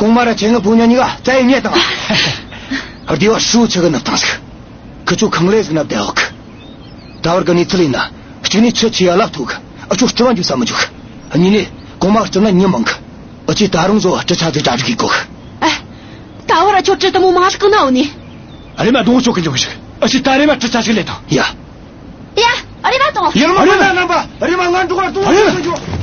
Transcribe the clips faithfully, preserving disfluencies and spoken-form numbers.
གོང་མ་ར་ཁྱེད་ངའི་བུ་གཉིས་ཀ་བཙལ་ཡི་ཉེ་དང་། སྡེ་བ་ཧྲུའུ་ཆི་གི་ནུབ་ཐང་ཟིག་ཁི་ཆོ་ཁང་ལས་ཟིག་ན་བསྡད་ཡོད་གི། ད་བར་གི་གནས་ཚུལ་ཡིན་ན། གཅིག་ནས་ཁྱི་ཆེ་ཡ་ལ་ཐུག་གི། ཨ་ཆོ་སྤྲུལ་བ་འཇུག་ས་མི་འཇུག་གཉིས་ནས་གོང་མ་སྤྲུལ་ན་མྱི་མང་གི། ཨ་ཅེ་ད་རུང་བཟོ་བ་སྤྲུལ་ཆ་ཟིག་གྲ་སྒྲིག་གི་གོ། ཨེ། ད་བར་ཨ་ཆོ་སྤྲུལ་དུ་མོ་མང་ཟིག་གི་ན་འོ་ནི། ཨ་རེ་མ་གདོང་ཆོག་གི་འཇུག་ཞིག་ཨ་ཅེ་ད་རེ་མ་སྤྲུལ་ཆ་ཞིག་ལས་དང་ཡ། ཡ། ཨ་རེ་མ་དང་། ཡར་མ་ཨ་རེ་མ་རྣམ་པ། ཨ་རེ་མ་ང་འགྲོ་བར་གཏོང་བ་ཡོད་འཇུག་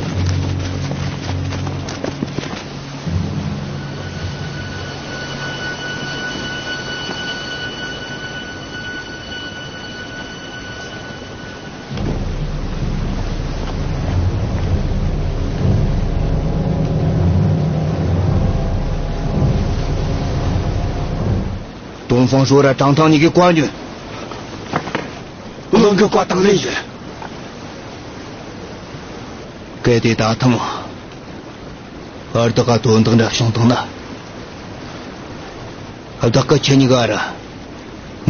ཏོང་ཧྥང་ཧྲོ་ར་ཀྲང་ཐང་གཉིས་ཀྱིས་བཀའ་ཉོན། བློན་གྱི་བཀའ་དང་ལེན་ཡིན། གལ་ཏེ་ད་ཐེངས་བར་ཐག་ག་དོན་དག་འདྲ་བྱུང་བཏང་ན། བདག་གི་ཁྱེད་གཉིས་ཀ་ར་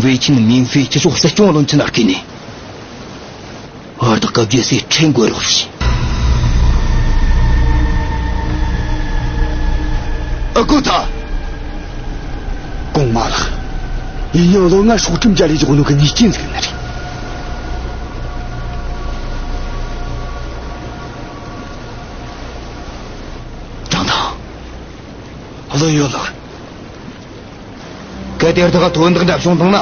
ཝེ་ཆིན་མིན་ཧྥེ་ཁྱེད་ཚོ་སྲིད་སྐྱོང་བློན་ཆེན་ལ་བསྐོས་ནས། བར་ཐག་གི་རྒྱལ་སྲས་ཁྲིན་གོ་རོགས་བྱས། ཨ་ཁུ་ཐ། གོང་མ་ལགས། ཡིན་ཡང་ལོ་ལྔ་སྲོག་ཁྲིམས་བཅད་ལས་འཇོག་ནོ་གི་ཉེས་ཅན་ཟིག་ནི་རེད། ཀྲང་ཐང་། བློན་ཡོད་ལགས། གལ་ཏེ་བདག་ག་དོན་དག་འདྲ་བྱུང་བཏང་ན།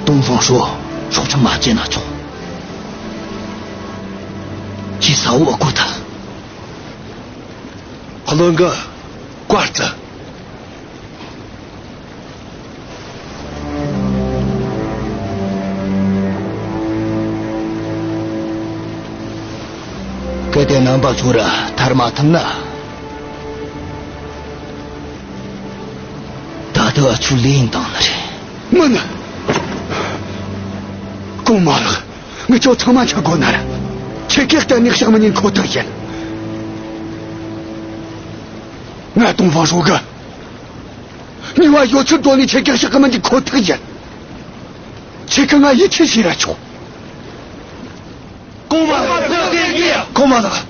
ཏོང་ཧྥང་ཧྲོ་སྲོག་ཁྲིམས་མ་བཅད་ན་ཆོག་ཅེས་ས་འོག་གོ་ཐལ། བློན་གི་བཀའ་སྩལ། གལ་ཏེ་རྣམ་པ་ཚོ་ར་ཐར་མ་ཐུབ་ན། ད་ལྟ་བ་ཆུ་ལེན་བཏང་ནི་རེད། མིན། གོང་མ་ལགས། ངི་ཆོ་ཚང་མ་འཆི་དགོས་ན་ར། ཁྱེད་ཀྱིས་གཏན་ནས་གཤེགས་མི་ཉན་ཁོ་ཐག་ཡིན། ང་ཏོང་ཧྥང་ཧྲོ་གི་ཉེས་པ་ཡོད་ཚད་འདོན་ནས་ཁྱེད་ཀྱིས་གཤེགས་གི་མི་ཉན་ཁོ་ཐག་ཡིན། ཁྱེད་ཀྱིས་ང་ཡིད་ཆེས་བྱས་ར་ཆོག་གོང་མ་ལགས། གོང་མ་ལགས།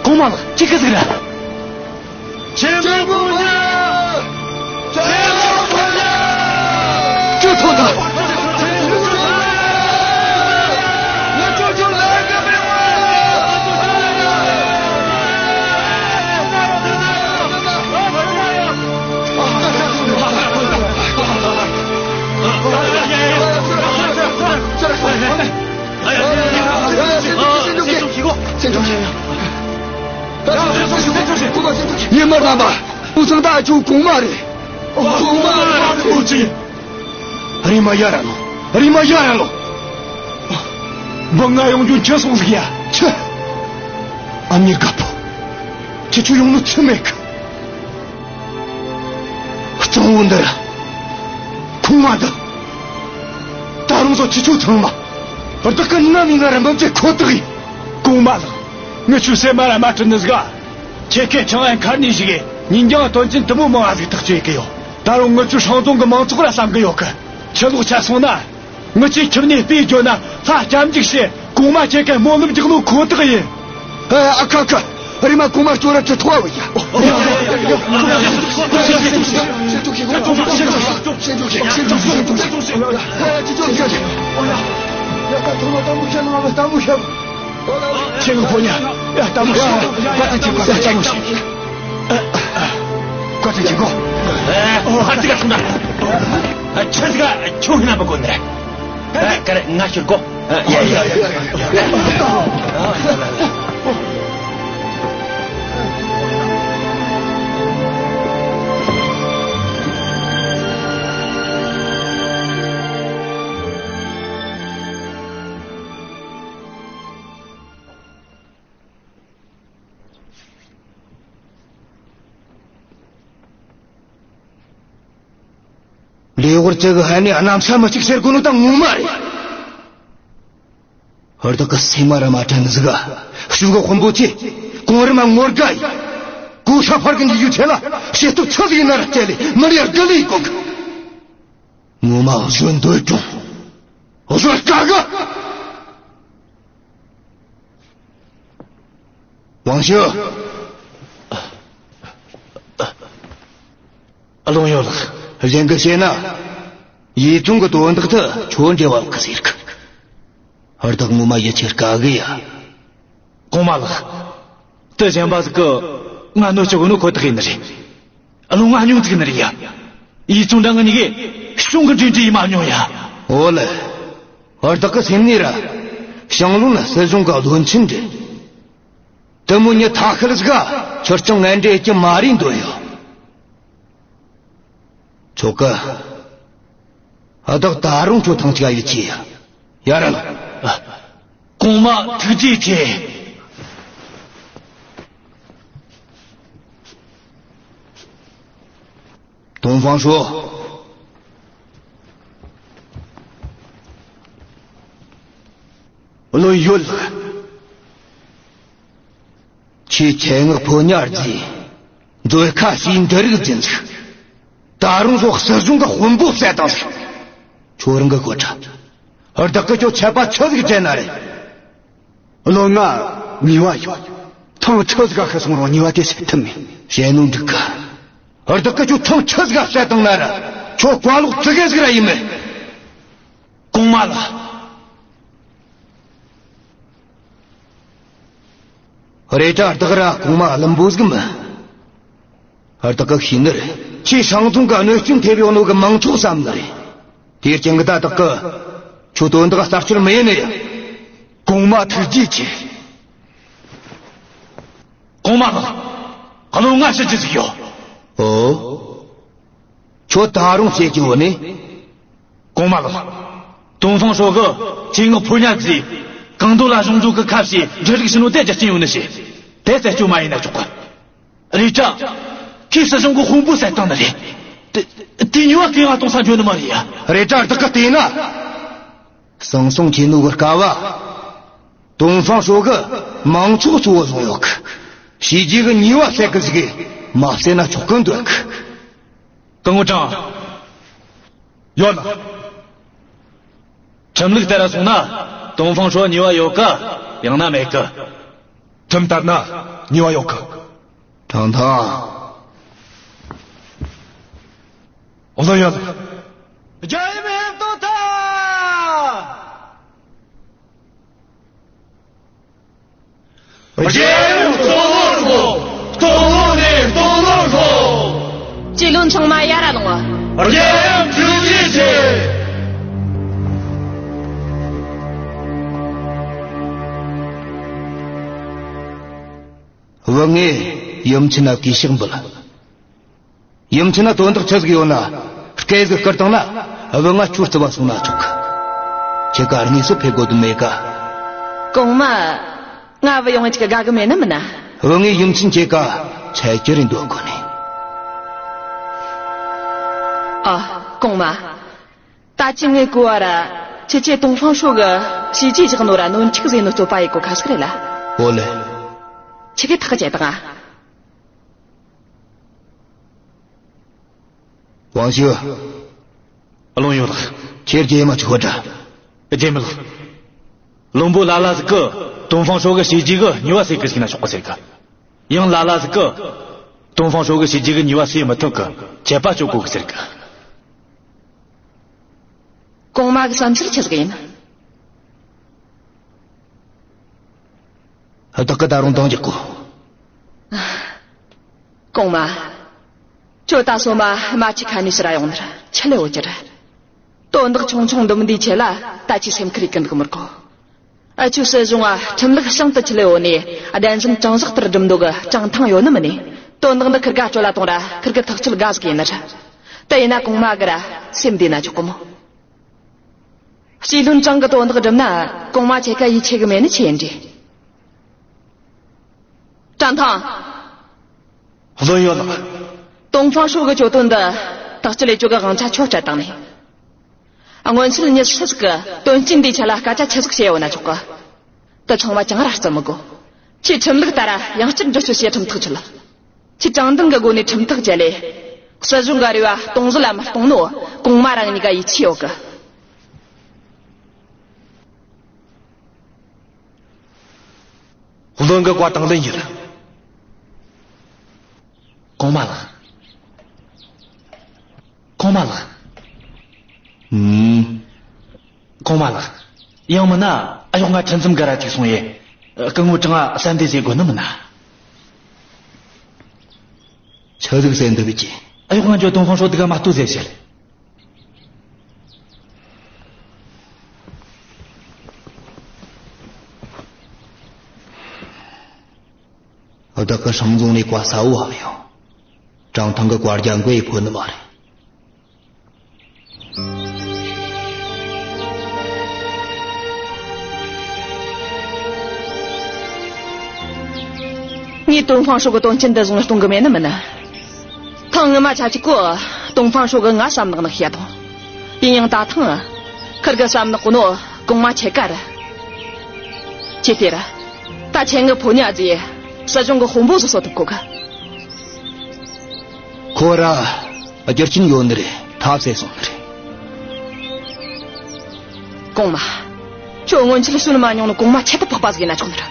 གོང་མ་ལགས། ཁྱེད་ཀྱིས་ཟིག་ར། ཆེན་པོ་ཕོ་ཉ། ཆེན་པོ་ཕོ་ཉ། ཁྱོད་ཐོན་ཐལ། ཉི་མ་རྣམ་པ། ཨུ་ཚང་ད་ཨ་ཆོ་གོང་མ་རེད། གོང་མ་རེད། ཨུ་ཆི། རེམ་མ་ཡར་ལོངས། རེམ་མ་ཡར་ལོངས། འབངས་ང་ཡོང་རྒྱུ་ཁྱི་སོང་ཟིག་ཡ། ཁྱི། ཨ་མྱེས་རྒད་པོ། ཁྱེད་ཆོ་ཡོང་ནོ་ཆི་མེད་གི། གཙང་བོ་འདི་ར། ཁུག་མ་འདི། ད་རུང་བཟོ་ཁྱེད་ཆོ་ཚང་མ། བདག་གི་ནམ་ཡིན་ན་ར་འབུམ་ཚོད་ཁོ་ཐག་ཡིན། གོང་མ་ལགས། ངི་ཆོའི་སེམས་མ་ར་མ་དྲན་ནི་ཟིག་ག་ཁྱེད་ཀྱིས་ཆང་ཨན་མཁར་ནས་བཞུགས་གི་ཉིན་རྒྱང་དོན་ཆེན་དུ་མོ་མང་ང་ཟིག་ཐག་གཅོད་གི་ཡོད། ད་རུང་ངི་ཆོའི་ཧྲང་ཙུང་གི་མང་ཚོགས་ར་བསམ་གི་ཡོད་གི། ཁྱི་ལོག་ཆ་སོང་ན། ངི་ཆོས་ཁྱིམ་ནས་སྤོས་བཅོལ་ན་ལྷ་སྐྱབས་འཇུག་བྱེད། གོང་མ་ཁྱེད་ཀ་སྨོན་ལམ་རྒྱག་ནོ་ཁོ་ཐག་ཡིན། ཨ་ཨ་ཁ་ཁ། རེམ་མ་གོང་མ་ཅོ་ར་ཅི་ཐོ་བ་ཡ། ཁྱེད་ངི་ཕོ་ཉ། ཡ་ལྟ་མོ་ཤེས། བཀའ་དྲིན་ཆེ། བཀའ་དྲིན་ཆེ། བཀའ་དྲིན་ཆེ་གོ། ཨ་ཙི་ག་སོང་ན། ཨ་ཆི་ཟིག་ག་ཁྱོད་ཧི་ན་པ་གོ་ནི་རེད། ཨ་ཀ་རེ་ང་ཤོར་གོ། ཨ་ཡ་ཡ་ཡ། ལེ་ཝར་ཅི་གི་ཧ་ནི་གནམ་ས་མི་གཅིག་ཟེར་གོ་ནོ་ད་ངོ་མ་རེད། ཧར་དག་གི་སེམས་མ་ར་མ་དྲན་ཟིག་ག་ཤུགས་གི་དཔོན་པོ་ཆེ་གོང་རིམ་མ་ངོ་དགའ་ཡིན། གོ་ཤ་ཕར་གི་འཇུག་རྒྱུ་ཆེ་ལ་བྱེད་ཐུབ་ཆི་ཟིག་ཡིན་ན་ར་བྱེད་ལེ་མི་ལེ་དགུ་ལེ་གོ་གི། ངོ་མ་བཟོད་འདོད་ཀྱང་བཟོད་དཀའ་གི། ཝང་ཞུ། ཨ། ཨ། བློན་ཡོད་ལགས། གཞན་གྱིས་བཤད་ན། ཡེ་ཙུང་གི་དོན་དག་དེ་ཁྱོད་འབྲེལ་བ་ཡོད་གི་ཟེར་གི། བདག་ངོ་མ་ཡིད་ཆེས་དཀའ་གི་ཡ། གོང་མ་ལགས། དེ་གཞན་པ་ཟིག་གིས་ང་གནོད་བྱེད་གོ་ནོ་ཁོ་ཐག་ཡིན་ནི་རེད། བློན་ང་སྙིང་ཐིག་ནི་རེད་ཡ། ཡེ་ཙུང་དང་ང་གཉིས་ཀས་གཞུང་གི་འབྲེལ་འདྲིས་ཡེ་མ་མྱོང་ཡ། འོ་ལེ། བདག་གི་སེམས་ནས་ར། ཞང་བློན་ལ་སྲིད་གཞུང་གི་བློན་ཆེན་རེད། དེ་མོ་མྱི་ཐ་ཤལ་ཟིག་ག་ཁྱོད་ཅང་ངན་འབྲེལ་གྱི་མ་རེད་འདོད་ཡོད། ཆོག་གི། བདག་ད་རུང་ཁྱོད་ཐང་ཅིག་ཡིད་ཆེས་ཡ། ཡར་ལོངས། ཨ། གོང་མ་ཐུགས་རྗེ་ཆེ། ཏོང་ཧྥང་ཧྲོ། བློན་ཡོད་ལགས། ཁྱེད་ཆེད་མངགས་ཕོ་ཉ་རྫིས། མཛོད་ཁ་ཕྱིའི་འབྲུ་རིགས་འཛིན་ཟིག། ད་རུང་སོག་སྲིད་གཞུང་གི་དཔོན་པོ་བསད་བཏང་ཟིག། ཁྱོད་རང་གི་གོ་ཁྲ། བདག་གིས་ཁྱོད་ཆད་པ་ཆི་ཟིག་བཅད་ན་རེད། བློན་ང་ནུས་པ་ཡོད། ཐང་ཆི་ཟིག་ག་ཤི་སོང་རུང་ནུས་པ་དེ་སེལ་ཐུབ་མེད། བཤད་ནོ་འགྲིག་གི། བདག་གིས་ཁྱོད་ཐང་ཆི་ཟིག་ག་བསད་བཏང་ན་ར། ཁྱོད་བཀའ་ལོག་ཙི་གེ་ཟིག་ར་ཡིན་མེད། གོང་མ་ལགས། རེད་དྲ་བདག་ར་གོང་མ་བླུན་པོ་ཟིག་མིན། བདག་གིས་ཤེས་ནི་རེད། ཁྱེད་ཞང་ཙུང་གི་གནོད་སྐྱོན་ཐེབས་ཡོད་ནོ་གི་མིང་ཚོགས་བསམ་ནི་རེད། དེའི་རྐྱེན་གྱིས་ད་བདག་གིས་ཁྱོད་དོན་དག་རྩད་གཅོད་མི་ཡེ་ནི་ཡིན། གོང་མ་ཐུགས་རྗེ་ཆེ། གོང་མ་ལགས། བློན་ང་ཞུ་རྒྱུ་ཟིག་ཡོད། ཨོ། ཁྱོད་ད་རུང་བཤད་རྒྱུ་ཡོད་ནི། གོང་མ་ལགས། ཏོང་ཧྥང་ཧྲོ་གིས་ཆེད་མངགས་ཕོ་ཉ་རྫིས། ཀང་ཏོ་ལ་གཞུང་བཟོ་གི་ཁ་བྱས་འབྲུ་རིགས་ཕྱིན་ནོ་དེ་རྒྱུ་རྐྱེན་ཡོད་ནི་ཞིག། དེ་རྩད་གཅོད་མ་ཡེ་ན་ཆོག་གི། རེད་དྲ། ཁྱེད་སྲིད་གཞུང་གི་དཔོན་པོ་བསད་བཏང་ནི་རེད། དེ་དེ་ཉེས་པ་གང་ང་གཏོང་ས་འཇོན་ནི་མ་རེད་ཡ། རེད་དྲ་བདག་གིས་བལྟས་ན། ཟང་ཟིང་ཆེ་ནོ་གི་སྐབས་བ། ཏོང་ཧྥང་ཧྲོ་གིས་མང་ཚོགས་གཙོ་བོ་བཟུང་ཡོད་གི། བྱས་རྗེས་གི་ཉེས་པ་སེལ་གི་ཟིག་གི་མ་བསད་ན་ཆོག་གི་འདོད་གི། སྐུ་ངོ་ཀྲང་། ཡོད་ལགས། ཁྲིམས་ལུགས་ལྟར་སོང་ན་ཏོང་ཧྥང་ཧྲོ་ཉེས་པ་ཡོད་གི། ཡང་ན་མེད་གི། ཁྲིམས་ལྟར་ན་ཉེས་པ་ཡོད་གི། ཀྲང་ཐང་། ཨོ་ལོ་ཡོད་ལགས། རྒྱལ་ཡུམ་ཧན་ཏོ་ཐ། རྒྱལ་ཡུམ་སྟོང་ལོར་ཤོག། སྟོང་ལོ་ནས་སྟོང་ལོར་ཤོག། སྤྱི་བློན་ཚང་མ་ཡར་ར་ལོངས། རྒྱལ་ཡུམ་ཐུགས་རྗེ་ཆེ། བུ་ངས་ཡུམ་ཆེན་ན་གུས་ཕྱག་འབུལ། ཡུམ་ཆེན་ན་དོན་དག་ཆི་ཟིག་ཡོད་ན། སྐད་ཟིག་བསྐུར་བཏང་ན། བུ་ང་ཁྱོད་རྩིབ་བ་སོང་ན་ཆོག་གི། ཁྱེད་ཀ་དངོས་སུ་ཕེབས་དགོས་དོན་མེད་ག། གོང་མ། ང་བུ་ཡོང་ཅིག་དགའ་གི་མེད་ནི་མིན་ན། བུ་ངས་ཡུམ་ཆེན་ཁྱེད་ཀ་ཆ་རྒྱུས་རེ་འདོད་གོ་ནི། ཨ། གོང་མ། ད་ཅི་ངས་གོ་བ་ར། ཁྱེད་ཀྱིས་ཏོང་ཧྥང་ཧྲོ་གིས་བྱས་རྗེས་བཞག་ནོ་ར་གནོན་འཁྲུག་བཟོས་ནོ་རྩོད་པ་ཡེ་གོ་ཁ་ཟིག་རེད་ལ། ཨོ་ལེ། ཁྱེད་ཀྱིས་ཐག་བཅད་དང་ང་། ཝང་ཞུ། བློན་ཡོད་ལགས། ཁྱེད་རྗེས་མ་ཆོག་དྲ། རྗེས་མ་ལགས། བློན་པོ་ལ་ལ་ཟིག་གིས་ཏོང་ཧྥང་ཧྲོ་གི་བྱས་རྗེས་གི་ཉེས་པ་སེལ་གི་ཟིག་ན་ཆོག་གི་ཟེར་གི། ཡང་ལ་ལ་ཟིག་གིས་ཏོང་ཧྥང་ཧྲོ་གི་བྱས་རྗེས་གི་ཉེས་པ་སེལ་མི་ཐུབ་གི། ཆད་པ་གཅོད་དགོས་གི་ཟེར་གི། གོང་མ་གི་བསམ་ཚུལ་ཆི་ཟིག་ཡིན། བདག་གིས་ད་རུང་འདང་རྒྱག་གོ། གོང་མ། ཁྱོད་ད་སོ་མ་རྨ་ཆུ་ཁ་ནས་ཕྱིར་ར་ཡོང་ནི་ར་ཆི་ལས་འོ་ཅི་ར། དོན་དག་ཆུང་ཆུང་འདི་མོ་འདིའི་ཆེད་ལ་ད་ཅི་སེམས་ཁུར་ཡེ་གི་འདུག་མི་དགོས། ཨ། ཆོས་སྲིད་གཞུང་ང་ཁྲིམས་ལུགས་བྱང་དུ་ཆུད་ལས་འོ་ནས་བདེན་རྫུན་དྲང་གཞག་ལྟར་སྒྲུབ་འདོད་གི་ཀྲང་ཐང་ཡོད་ནི་མིན་ནས། དོན་དག་འདི་ཁིར་ག་སྤྲོད་ལ་གཏོང་ར་ཁིར་གི་ཐག་གཅོད་དགའ་ཟིག་ཡིན་ནི་ར། དེ་ཡིན་ན་གོང་མ་གིས་ར་སེམས་བདེ་ན་ཆོག་གི་མོ། སྤྱི་བློན་ཀྲང་གིས་དོན་དག་བསྒྲུབས་ན་གོང་མ་ཁྱེད་ཀ་ཡིད་ཆེས་གི་མེད་ནི་ཆི་ཡིན་འདྲི། ཀྲང་ཐང་། བློན་ཡོད་ལགས། ཏོང་ཧྥང་ཧྲོ་གིས་གྱོད་དོན་འདི་ཐག་གཅོད་ལས་གྱོད་གི་དབང་ཆ་ཁྱོད་སྤྲད་བཏང་ནི། སྔོན་ཆད་མྱི་སུ་ཟིག་གིས་དོན་རྐྱེན་འདིའི་ཆེད་ལ་སྐད་ཆ་ཆི་ཟིག་བཤད་ཡོད་ན་ཆོག་གི། དེ་ཚང་མ་ཅང་ར་རྩི་མི་དགོས། ཁྱེད་ཁྲིམས་ལུགས་ལྟར་ཡང་བསྐྱར་འདྲི་གཅོད་བྱས་ཁྲིམས་ཐག་ཆོད། ཁྱེད་དྲང་བདེན་གི་སྒོ་ནས་ཁྲིམས་ཐག་བཅད་ལས། སྲིད་གཞུང་གི་རེ་བ་སྟོང་ཟད་ལ་མི་གཏོང་ནོ་གོང་མ་རང་གཉིས་ཀ་ཡིད་ཆེས་ཡོད་གི། བློན་གི་བཀའ་དང་ལེན་ཡིན། གོང་མ་ལགས། གོང་མ་ལགས། ཨུམ། གོང་མ་ལགས། ཡང་མིན་ན་ཨ་གཡོག་ང་ཁྲིམས་འཛིན་ག་ར་ཅིག་སོང་ཡེ། སྐུ་ངོ་ཀྲང་ང་གསལ་འདེབས་ཟེར་དགོས་ནི་མིན་ན། ཆི་ཟིག་གསལ་འདེབས་ཀྱི། ཨ་གཡོག་ང་འཇོན་ཐང་ཧྥང་ཧྲོ་དེ་ག་མ་ལྟོས་ཟེར་བཤད། བདག་གི་ཧྲང་རྫོང་ནས་བཀའ་གསལ་བོ་བ་མི་ཡོང་། ཀྲང་ཐང་གི་བཀའ་རྒྱ་མགོ་ཡི་ཕོད་ནི་མ་རེད། ངས་ཏོང་ཧྥང་ཧྲོ་གི་དོན་རྐྱེན་འདི་བཟུང་ནས་གཏོང་གི་མེད་ནི་མིན། ཐེངས་སྔོན་མ་ཆ་གཅིག་གོ་ཏོང་ཧྥང་ཧྲོ་གི་ང་བསམ་ནག་ནག་བཤད་དང་། ཡིན་ཡང་ད་ཐེངས་ཁིར་གི་བསམ་ནག་གོ་ནོ་གོང་མ་ཁྱེད་ཀ་རེད། ཅི་སྟེ་ར། ད་ཁྱེད་ངི་ཕོ་ཉ་ཟིག་སྲིད་གཞུང་གི་དཔོན་པོ་ཟིག་གསོད་ཐུབ་གོ་གི། ཁོ་ར་རྒྱུ་རྐྱེན་ཡོད་ནི་རེད། ཐབས་ཟད་སོང་ནི་རེད། གོང་མ། ཁྱོད་སྔོན་ཆད་བྱུང་མ་མྱོང་ནོ་གོང་མ་ཁྱད་དུ་འཕགས་པ་ཟིག་ཡིན་ན་ཆོག་ནི་རེད།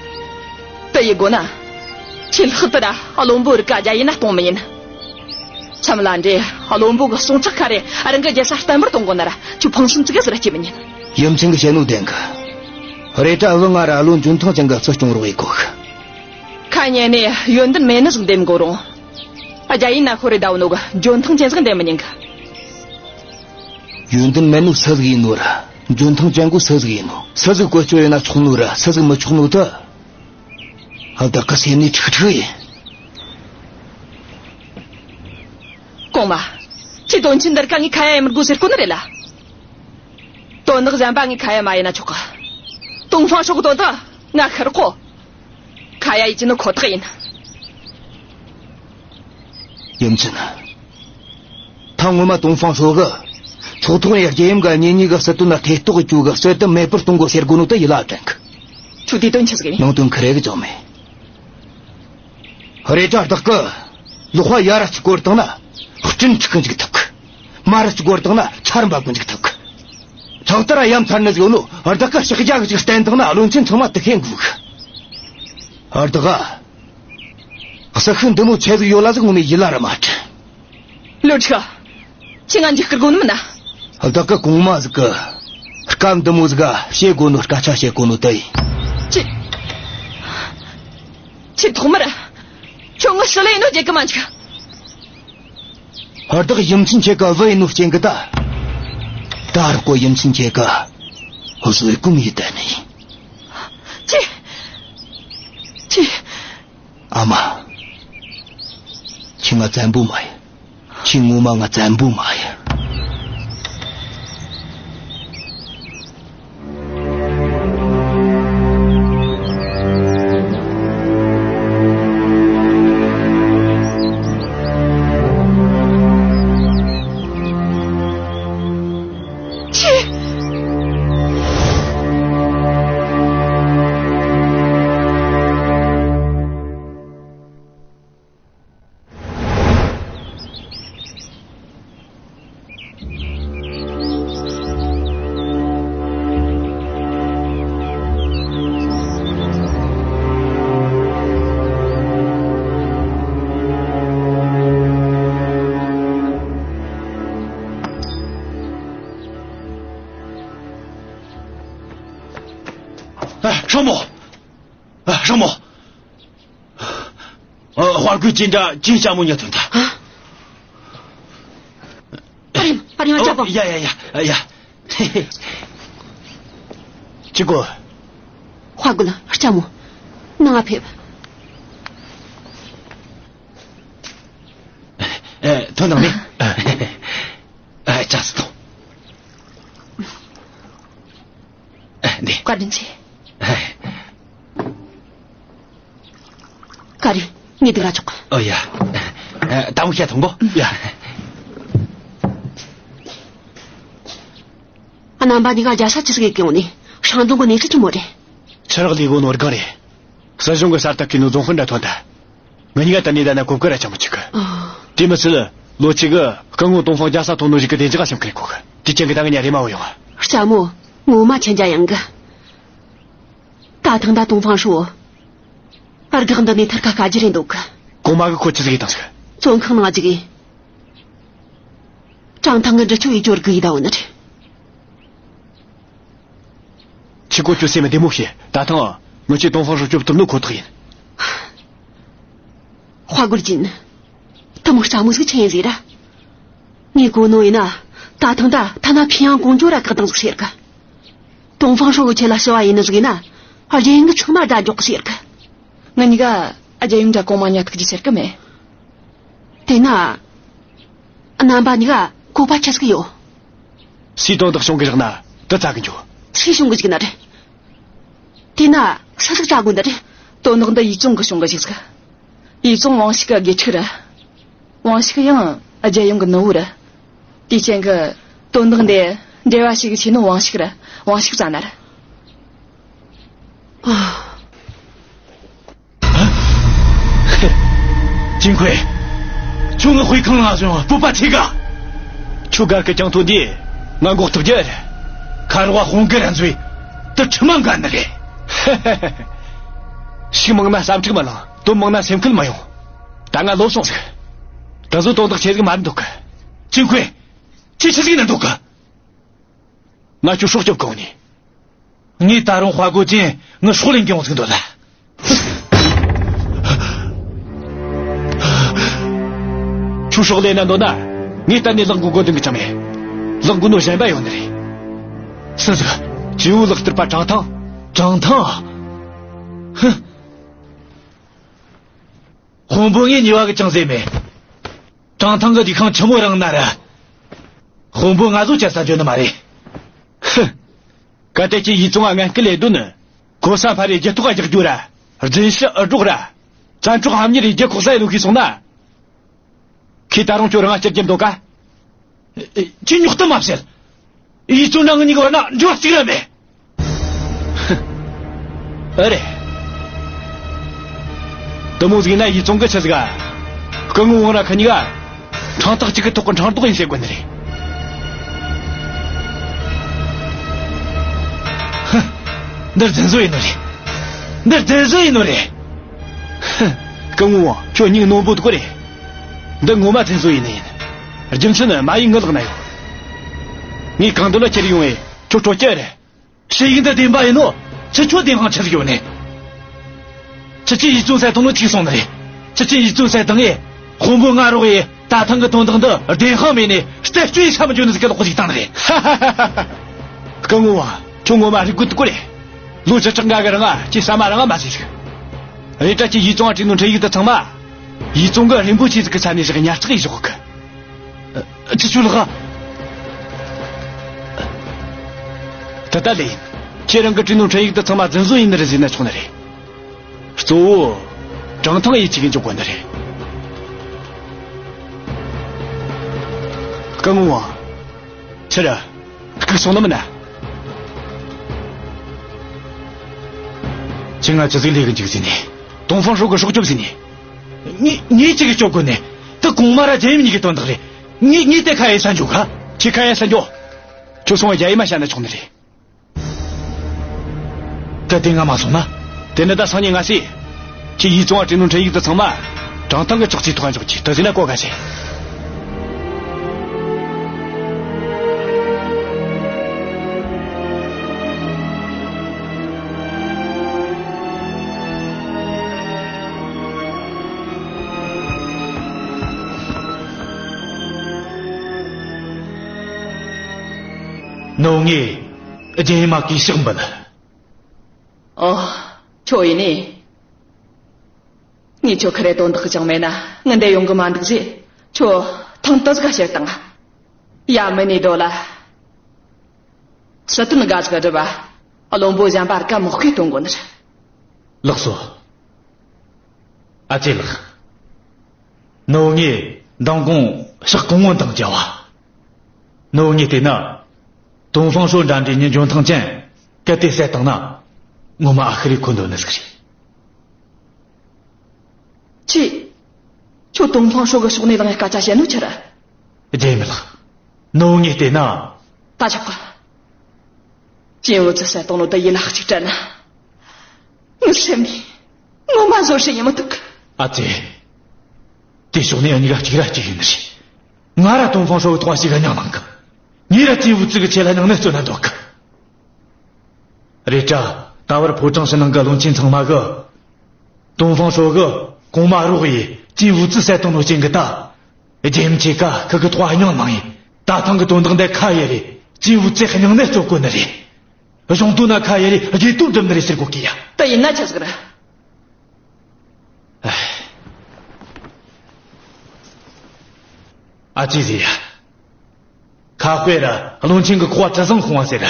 དེ་ཡི་སྒོ་ན། ཁྱེད་ལྷག་ཏུ་ར་བློན་པོ་རིགས་ཀ་རྒྱ་ཡིན་ན་གཏོང་མི་ཉན། མཚམས་ལ་འདྲེ་བློན་པོ་གི་གསུང་ཁྲག་ཁ་རེ་རང་གི་རྒྱལ་ས་བརྟན་པོར་གཏོང་དགོས་ན་ར་ཁྱོད་ཕངས་སེམས་ཙི་གེ་ཟིག་ར་སྐྱེ་མི་ཉན། ཡུམ་ཆེན་གི་བཤད་ནོ་བདེན་གི། རེད་དྲ་བུ་ང་ར་བློན་འཇོན་ཐང་ཅན་གི་སྲིད་སྐྱོང་རོགས་ཡེ་གོ་གི། ཁ་ཉན་ནས་ཡོན་ཏན་མེད་ནི་ཟིག་འདེམས་དགོས་རུང་། རྒྱ་ཡིན་ན་ཁོ་རེ་ཟླ་བོ་ནོ་གི་འཇོན་ཐང་ཅན་ཟིག་འདེམས་མི་ཉན་གི། ཡོན་ཏན་མེད་ནོ་སུ་ཟིག་ཡིན་ནོ་ར། འཇོན་ཐང་ཅན་གོ་སུ་ཟིག་ཡིན་ནོ། སུ་ཟིག་བཀོལ་སྤྱོད་ཡོད་ན་ཆོག་ནོ་ར་སུ་ཟིག་མི་ཆོག་ནོ་ད། བདག་གི་སེམས་ནས་ཁྲིག་ཁྲིག་ཡིན། གོང་མ། ཁྱེད་དོན་ཆེན་འདིར་ཀ་ངའི་ཁ་ཡ་ཡ་མི་དགོས་ཟེར་གོ་ནི་རེད་ལ། དོན་དག་གཞན་པ་ངའི་ཁ་ཡ་མ་ཡིན་ན་ཆོག་གི། ཏོང་ཧྥང་ཧྲོ་གི་དོན་དག་ང་ཁེར་གོ། ཁ་ཡ་ཡི་ཅི་ནོ་ཁོ་ཐག་ཡིན། ཡུམ་ཆེན། ཐེངས་སྔོན་མ་ཏོང་ཧྥང་ཧྲོ་གི་ཚོགས་ཐོག་ནས་རྒྱལ་ཡུམ་གི་གཉེན་ཉེ་གི་སྲིད་དོན་ལ་ཐེ་གཏོགས་བཅུག་གི་སྲོལ་དེ་མེད་པར་གཏོང་དགོས་ཟེར་གོ་ནོ་དེ་ཡིད་ལ་དྲན་གི། ཁྱོད་དེ་དོན་ཆི་ཟིག་ཡིན། ནང་དོན་ཁི་རེ་གི་ཅང་མེད། རེད་དྲ་བདག་གི་ལག་པ་ཡར་ར་ཅིག་བསྐོར་བཏང་ན་སྤྲིན་འཁྲིགས་གི་འཇུག་ཐུབ་གི། མར་ར་ཅིག་བསྐོར་བཏང་ན་ཆར་འབབ་གི་འཇུག་ཐུབ་གི། ལྷག་ཏུ་ར་ཡ་མཚར་ནི་ཟིག་ཡོད་ནོ། བདག་གི་ཕྱག་རྒྱ་གི་ཅིག་བསྟན་བཏང་ན་བློན་ཆེན་ཚང་མ་དེ་ཤེས་འགུག་གི། བདག་ག་ཟིག་ཤུགས་འདི་མོ་ཆེ་ཟིག་ཡོད་ལ་ཟིག་ངོ་མའི་ཡིད་ལ་ར་མ་དྲན། ལོ་ཆི། ཁྱེད་ང་འཇིགས་སྐུལ་དགོས་ནི་མིན་ན། བདག་གི་གོང་མ་ཟིག་གི་སྐབས་འདི་མོ་ཟིག་ག་བཤད་དགོས་ནོ། སྐད་ཆ་བཤད་དགོས་ནོ་དེ་ཡིན། ཁྱེད། ཁྱེད་ཐོག་མར་ཁྱོད་ངོ་ཞི་ལི་ཡིན་ནོ་བརྗེད་གི་མ་འཇུག། བདག་ཡུམ་ཆེན་ཁྱེད་གི་བུ་ཡིན་ནོ་རྐྱེན་གི་ད། ད་རུང་ཡུམ་ཆེན་ཁྱེད་གི་བཟོད་སྒོམ་ཡེ་བསྡད་ནི་ཡིན། ཁྱེད། ཁྱེད། ཨ་མ། ཁྱེད་ང་བཙན་པོ་མ་ཡིན། ཁྱེད་ངོ་མ་ང་བཙན་པོ་མ་ཡིན། ཁྱེད། ཨ། ཧྲང་མོ། ཨ། ཧྲང་མོ། ཨ། དཔའ་རྒོད་ཅན་འདྲ་ཅིག་ལྕམ་མོ་ཉལ་ཐོན་ཐལ། ཨ། ཨ་རིང་། ཨ་རིང་། ཨ། ཨོ། ལྕགས་པོ། ཡ་ཡ་ཡ་ཡ། ཅི་དགོས། དཔའ་རྒོད། ལྕམ་མོ། ནང་ང་ཕེབས། ཨ། ཐོན་དང་ནི། ཨ། ཨ། ཅག་སི་ཐོང་། ཨ། འདི། བཀའ་དྲིན་ཆེ། ཨ། ཀ་རི། ངས་འདི་ག་ཆོག། ཨོ་ཡ། ཨ། དང་བོ་ཤ་ཐོང་གོ། ཡ། ཨ། རྣམ་པ་འདི་ག་རྒྱལ་ས་ཆི་ཟིག་གི་ཡོང་ནི། ཧྲང་རྫོང་གི་གནས་ཚུལ་ཆི་མོ་རེད། ཕྱི་རག་ལས་གོ་ནོར་གང་རེད། སྲིད་གཞུང་གི་གསར་དུ་བསྐོས་ནོ་རྫོང་དཔོན་འདྲ་ཐོན་ཐལ། ང་གཉིས་ཀ་དེ་ནས་བསྡད་ན་གོ་སྐབས་ར་ཆེན་པོ་ཆགས་གི། ཨ། དེ་མི་ཚད་ལོ་གཅིག་གི་སྐུ་ངོ་ཏོང་ཧྥང་རྒྱལ་ས་ཐོན་ནོ་ཞིག་གི་བདེ་འཇགས་ཀ་སེམས་ཁུར་གོ་གི། དེ་རྐྱེན་གི་ད་ང་གཉིས་རེམ་མ་བུད་ཡོང་ང་། ལྕམ་མོ། ངོ་མ་མཁྱེན་རྒྱ་ཡངས་གི། ད་ཐེངས་ད་ཏོང་ཧྥང་ཧྲོ། བར་གག་འདི་ནས་ཐར་ཁ་དཀའ་རྒྱུ་རེད་འདུག་གི། གོང་མ་གི་ཁོ་ཆི་ཟིག་ཡིན་དང་ཟིག་བཙོན་ཁང་ནང་འཇུག་གི། ཀྲང་ཐང་གི་འདྲི་ཆོ་ཡི་ཅོར་གི་ཡི་ད་འོ་ནི་རེད། ཁྱི་གོ་ཁྱོད་སེམས་བདེ་མོ་བྱོས། ད་ཐེངས་ང་ཆོས་ཏོང་ཧྥང་ཧྲོ་སྐྱོབ་ཐུབ་ནོ་ཁོ་ཐག་ཡིན། ཧྭ་གོ་རྒྱན། དེ་མོ་སྤྲང་མོ་ཟིག་ཆི་ཡིན་ཟེར་ར། ངས་གོ་ནོ་ཡིན་ན། ད་ཐེངས་ད་ཐ་ན་ཕིང་ཡང་ཀོང་ཇོ་ར་བཀག་བཏང་ཟིག་ཟེར་གི། ཏོང་ཧྥང་ཧྲོ་གི་ཆེད་ལ་ཞུ་བ་ཡིན་ནི་ཟིག་ཡིན་ན། རྒྱལ་ཡུམ་གི་ཚང་མ་དགྲ་འཇོག་གི་ཟེར་གི། ང་གཉིས་ཀ་རྒྱལ་ཡུམ་འདྲ་གོང་མ་ཉར་ཐུབ་རྒྱུ་ཟེར་གི་མེད། དེ་ན། རྣམ་པ་གཉིས་ཀ་གོ་པ་ཆི་ཟིག་ཡོད། སུས་དོན་དག་བྱུང་གི་བཞག་ན་དེ་བཙལ་གི་འགྱོ། སུས་བྱུང་གི་བཞག་ན་རེད། དེ་ན་སུ་ཟིག་བཙལ་དགོས་ནི་རེད། དོན་དག་འདི་ཡིད་ཙོང་གི་བྱུང་གི་བཞག་ཟིག་ཡིད་ཙོང་ཝང་ཞིག་གི་དགེ་ཕྲུག་རེད། ཝང་ཞིག་ཡང་རྒྱལ་ཡུམ་གི་ནུ་བོ་རེད། དེའི་རྐྱེན་གི་དོན་དག་འདི་འབྲེལ་བ་ཞིག་ཆེ་ནོ་ཝང་ཞིག་རེད། ཝང་ཞིག་བཙལ་ན་རེད། ཨ། ཅིན་ཁུའེ། ཁྱོད་ངའི་དཔེ་ཁང་ལ་བཟུང་སྤོབས་པ་ཆེ་ག་ཁྱོད་སྒར་གི་ཅང་ཐོ་འདི་ང་འགོག་ཐུབ་རྒྱུ་རེད། ཁ་རོག་ཧོང་གི་ར་མཛོས་དུ་ཁྲི་མ་འགའ་ནི་རེད། ཤིག་མང་ན་བསམ་འཁྲུག་མ་ལང་། དོན་མང་ན་སེམས་ཁུལ་མ་ཡོང་། ད་ང་ལོབས་སོང་ཟིག་ད་གཟོད་དོན་དག་ཆེ་ཟིག་མ་རེད་འདུག་གི། ཅིན་ཁུའེ། ཁྱོད་ཆི་ཟིག་ན་འདུག་གི། ང་ཁྱོད་སྲོག་སྐྱོབ་གོ་ནི། ངས་ད་རུང་དཔའ་རྒོད་ཅན་ངའི་སྲོག་ལེན་གྱོང་ཟིག་འདོད་ལ། ཁྱོད་སྲོག་ལེན་ན་འདོད་ན། ངས་གཏན་ནས་ལག་འགུལ་དགོས་དོན་གི་ཅང་མེད། ལག་འགུལ་ནོ་གཞན་པ་ཡོད་ནི་རེད། སུ་ཟིག་ཇེའུ་ལག་བསྟར་པ་ཀྲང་ཐང་། ཀྲང་ཐང་། ཧུ། དཔོན་པོ་ངས་ཉེས་པ་གི་ཅང་ཟེར་མེད། ཀྲང་ཐང་གི་ལུས་ཁང་ཆི་མོ་རིང་ན་ར། དཔོན་པོ་ང་ཚོ་ཅར་ས་འཇོན་ནི་མ་རེད། ཧུ། གལ་ཏེ་ཁྱེད་ཡིད་ཚོང་ང་ངན་སྐུལ་ལས་དོན་ནི། གོ་ས་འཕར་རེ་རྒྱུ་ཐོག་ག་རྒྱག་རྒྱུ་ར། རྫུན་ཕྱི་ཨུ་སྒྲོག་ར། བཙན་འཕྲོག་ཧམ་གཉེར་རེ་རྒྱུ་ཁོག་ས་ཡི་ལུགས་ཤེས་སོང་ན། ཁྱེད་ད་རུང་ཁྱོད་རང་ང་སྐྱུར་རྒྱུ་འདོད་ག་ཁྱེད་ཉོག་གཏམ་མ་བཤད། ཡིད་ཚོང་ནང་ངེད་གཉིས་ཀྱི་བར་ན་འབྲེལ་བ་གཅིག་ར་མེད། ཨེ་རེད། དེ་མོ་ཟིག་ན་ཡིད་ཚོང་གི་ཆི་ཟིག་ག་སྐུ་ངོ་ཝང་ར་ཁ་གཉིས་ཀ་ཕྲེང་ཐག་གཅིག་གི་ཐོག་གི་ཕྲེང་རྡོག་ཡིན་ཟེར་དགོས་ནི་རེད། ཧུ། འདིར་རྫུན་བཟོ་ཡིན་ནོ་རེད། འདིར་རྫུན་བཟོ་ཡིན་ནོ་རེད། ཧུ། སྐུ་ངོ་ཝང་ཁྱོད་སྙིང་རྣོན་པོ་དགོས་རེད། འདི་ངོ་མ་རྫུན་བཟོ་ཡིན་ནི་ཡིན། རྒྱུ་མཚན་ནི་མ་ཡིན་ངའི་ལག་ན་ཡོད། ངས་གང་འདོད་ལ་ཁྱེར་ཡོང་ངས་ཁྱོད་སྤྲོད་རྒྱུ་རེད། ཞུ་ཡིག་འདི་བདེན་པ་ཡིན་ནོ། ཁྱེད་ཆོ་བདེན་དཔང་ཆི་ཟིག་ཡོད་ནི། ཁྱེད་ཆོས་ཡིད་ཚོང་ཟེར་བཏང་ནོ་འཕྱུགས་སོང་ནི་རེད། ཁྱེད་ཆོས་ཡིད་ཚོང་ཟེར་བཏང་ངས། དཔོན་པོ་ང་རོགས་ཡས་ད་ཐེངས་གི་དོན་དག་འདི་བདེན་དཔང་མེད་ནས་རྩད་གཅོད་ཡས་ས་མི་འཇོག་ནི་ཟིག་གི་ལོག་གོ་ཟིག་བཏང་ནི་རེད། ཧ་ཧ་ཧ་ཧ། སྐུ་ངོ་ཝང་ཁྱོད་ངོ་མ་རིག་དགོས་དགོས་རེད། ལོ་བཅུ་ཕྲག་འགའ་གི་རིང་ང་ཁྱེད་ཟ་མ་རང་ང་མ་ཟོས་ཟིག་རེད་དྲ་ཁྱེད་ཡིད་ཚོང་ང་བྲིས་ནོ་འཕྲིན་ཡིག་དེ་ཚང་མ། ཡིད་ཚོང་གི་རིན་པོ་ཆེ་ཟིག་གི་ས་ནས་བཞག་ཉར་ཚགས་ཡས་བཞག་གི། ཨ། ཅི་ཆུ་ལགས། ད་ལྟ་ལས་ཡིན། ཁྱེད་རང་གི་བྲིས་ནོ་འཕྲིན་ཡིག་དེ་ཚང་མ་རྫུན་བཟོ་ཡིན་ནི་རེད་ཟེར་ན་ཆོག་ནི་རེད། གཙོ་བོ། ཀྲང་ཐང་ཡིད་ཆེས་གི་འཇོག་དགོས་ནི་རེད། སྐུ་ངོ་ཝང་། ཆི་རེད། ལྐུགས་སོང་ནི་མིན་ན། ཁྱེད་ང་ཅི་ཟིག་ལས་གི་འཇུག་ཟེར་ནས། ཏོང་ཧྥང་ཧྲོ་གི་སྲོག་སྐྱོབ་ཟེར་ནས། ངས་ངས་ཅི་གི་སྐྱོབ་དགོས་ནས། དེ་གོང་མ་ར་རྒྱལ་ཡུམ་གཉིས་ཀྱི་དོན་དག་རེད། ངས་ངས་དེ་ཁ་ཡེ་ས་འཇོག་ག་ཁྱེད་ཁ་ཡེ་ས་འཇོག་ཁྱོད་སོང་བ་རྒྱལ་ཡུམ་མ་བཤད་ན་ཆོག་ནི་རེད། ད་དེ་ང་མ་སོང་ན། དེ་ནི་ད་སང་ཉིན་ང་སི། ཁྱེད་ཡིད་ཚོང་བ་བྲིས་ནོ་འཕྲིན་ཡིག་དེ་ཚང་མ། ཀྲང་ཐང་གི་ཅོག་ཙེའི་ཐོག་འཇོག་གྱིས་དེ་ཟིན་ན་གོ་ག་ཟེ། ནོ་ངས་རྒྱལ་ཡུམ་མ་གུས་ཕྱག་འབུལ། ཨོ། ཁྱོད་ཡིན་ནི། ངས་ཁྱོད་ཁ་རེ་དོན་དག་ཅང་མེད་ན་ངི་འདི་ཡོང་གི་མ་འདུག་ཟེ། ཁྱོད་ཐང་ཏི་ཟིག་ག་བཤད་བཏང་། ཡ། མི་ནི་དོ་ལ། སྲིད་དོན་དགའ་ཟིག་སྒྲུབ་བ། བློན་པོ་གཞན་པ་ར་ཀ་མོག་ཁའི་དོན་དགོ་ནི་རེད། ལགས་སོ། ཨ་ཅེ་ལགས། ནོ་ངས་མདང་དགོང་ཕྱག་གང་བོ་འདང་བརྒྱབ་བ། ནོ་ངས་བལྟས་ན། ཏོང་ཧྥང་ཧྲོ་འདྲ་འདྲའི་མྱི་འཇོན་ཐང་ཅན་གལ་ཏེ་བསད་བཏང་ན། ངོ་མ་ཨ་ཤི་རེ་ཁོ་འདོད་ནི་ཟིག་རེད། ཅི། ཁྱོད་ཏོང་ཧྥང་ཧྲོ་གི་ཕྱོགས་ནས་ལངས་སྐད་ཆ་བཤད་ནོ་ཆི་རེད། རྒྱལ་མི་ལགས། ནོ་ངས་བལྟས་ན། ད་ཆོག་གི། ཅིན་འུ་ཙི་བསད་བཏང་ནོ་ད་ཡིད་ལ་གཅིག་དྲན་ན། ངའི་སེམས་ནས། ངོ་མ་བཟོ་ཧྲི་ཡིན་མི་ཐུབ་གི། ཨ་ཙི། དེ་ཕྱོགས་ནས་འུ་གཉིས་ཀ་གཅིག་ར་གཅིག་ཡིན་ནི་རེད། ང་ར་ཏོང་ཧྥང་ཧྲོ་གི་ཐོག་ཞིག་ག་སྙིང་ལངས་གི། ངས་ར་ཅིན་ཝུ་ཙི་གི་ཆེད་ལ་སྙིང་ནད་བཅོས་ན་འདོད་གི། རེད་དྲ། ད་བར་ཕོ་བྲང་ཕྱི་ནང་གི་བློན་ཆེན་ཚང་མ་གི། ཏོང་ཧྥང་ཧྲོ་གི་གོང་མ་རོགས་ཡས་ཅིན་ཝུ་ཙི་བསད་བཏང་ནོ་རྐྱེན་གི་ད། རྒྱལ་ཡུམ་ཆེ་ཀ་ཁི་གི་ཐོག་སྙིང་ནང་ཡིན། ད་ཐེངས་གི་དོན་དག་འདི་ཁ་ཡེ་རེ། ཅིན་ཝུ་ཙི་སྙིང་ནད་གཅོད་དགོས་ནི་རེད། གཞུང་དོན་ན་ཁ་ཡེ་རེ་རྒྱལ་དོན་འགྲུབ་ནི་རེད་ཟེར་གོ་གི་ཡ། ད་ཡིན་ན་ཆི་ཟིག་རེད། ཨ་ཅི་ཟེར་ཡ། ཁ་དཔེ་ར་བློན་ཆེན་གི་ཁོག་གྲུ་གཟིངས་ཁོང་བ་ཟེར་ར།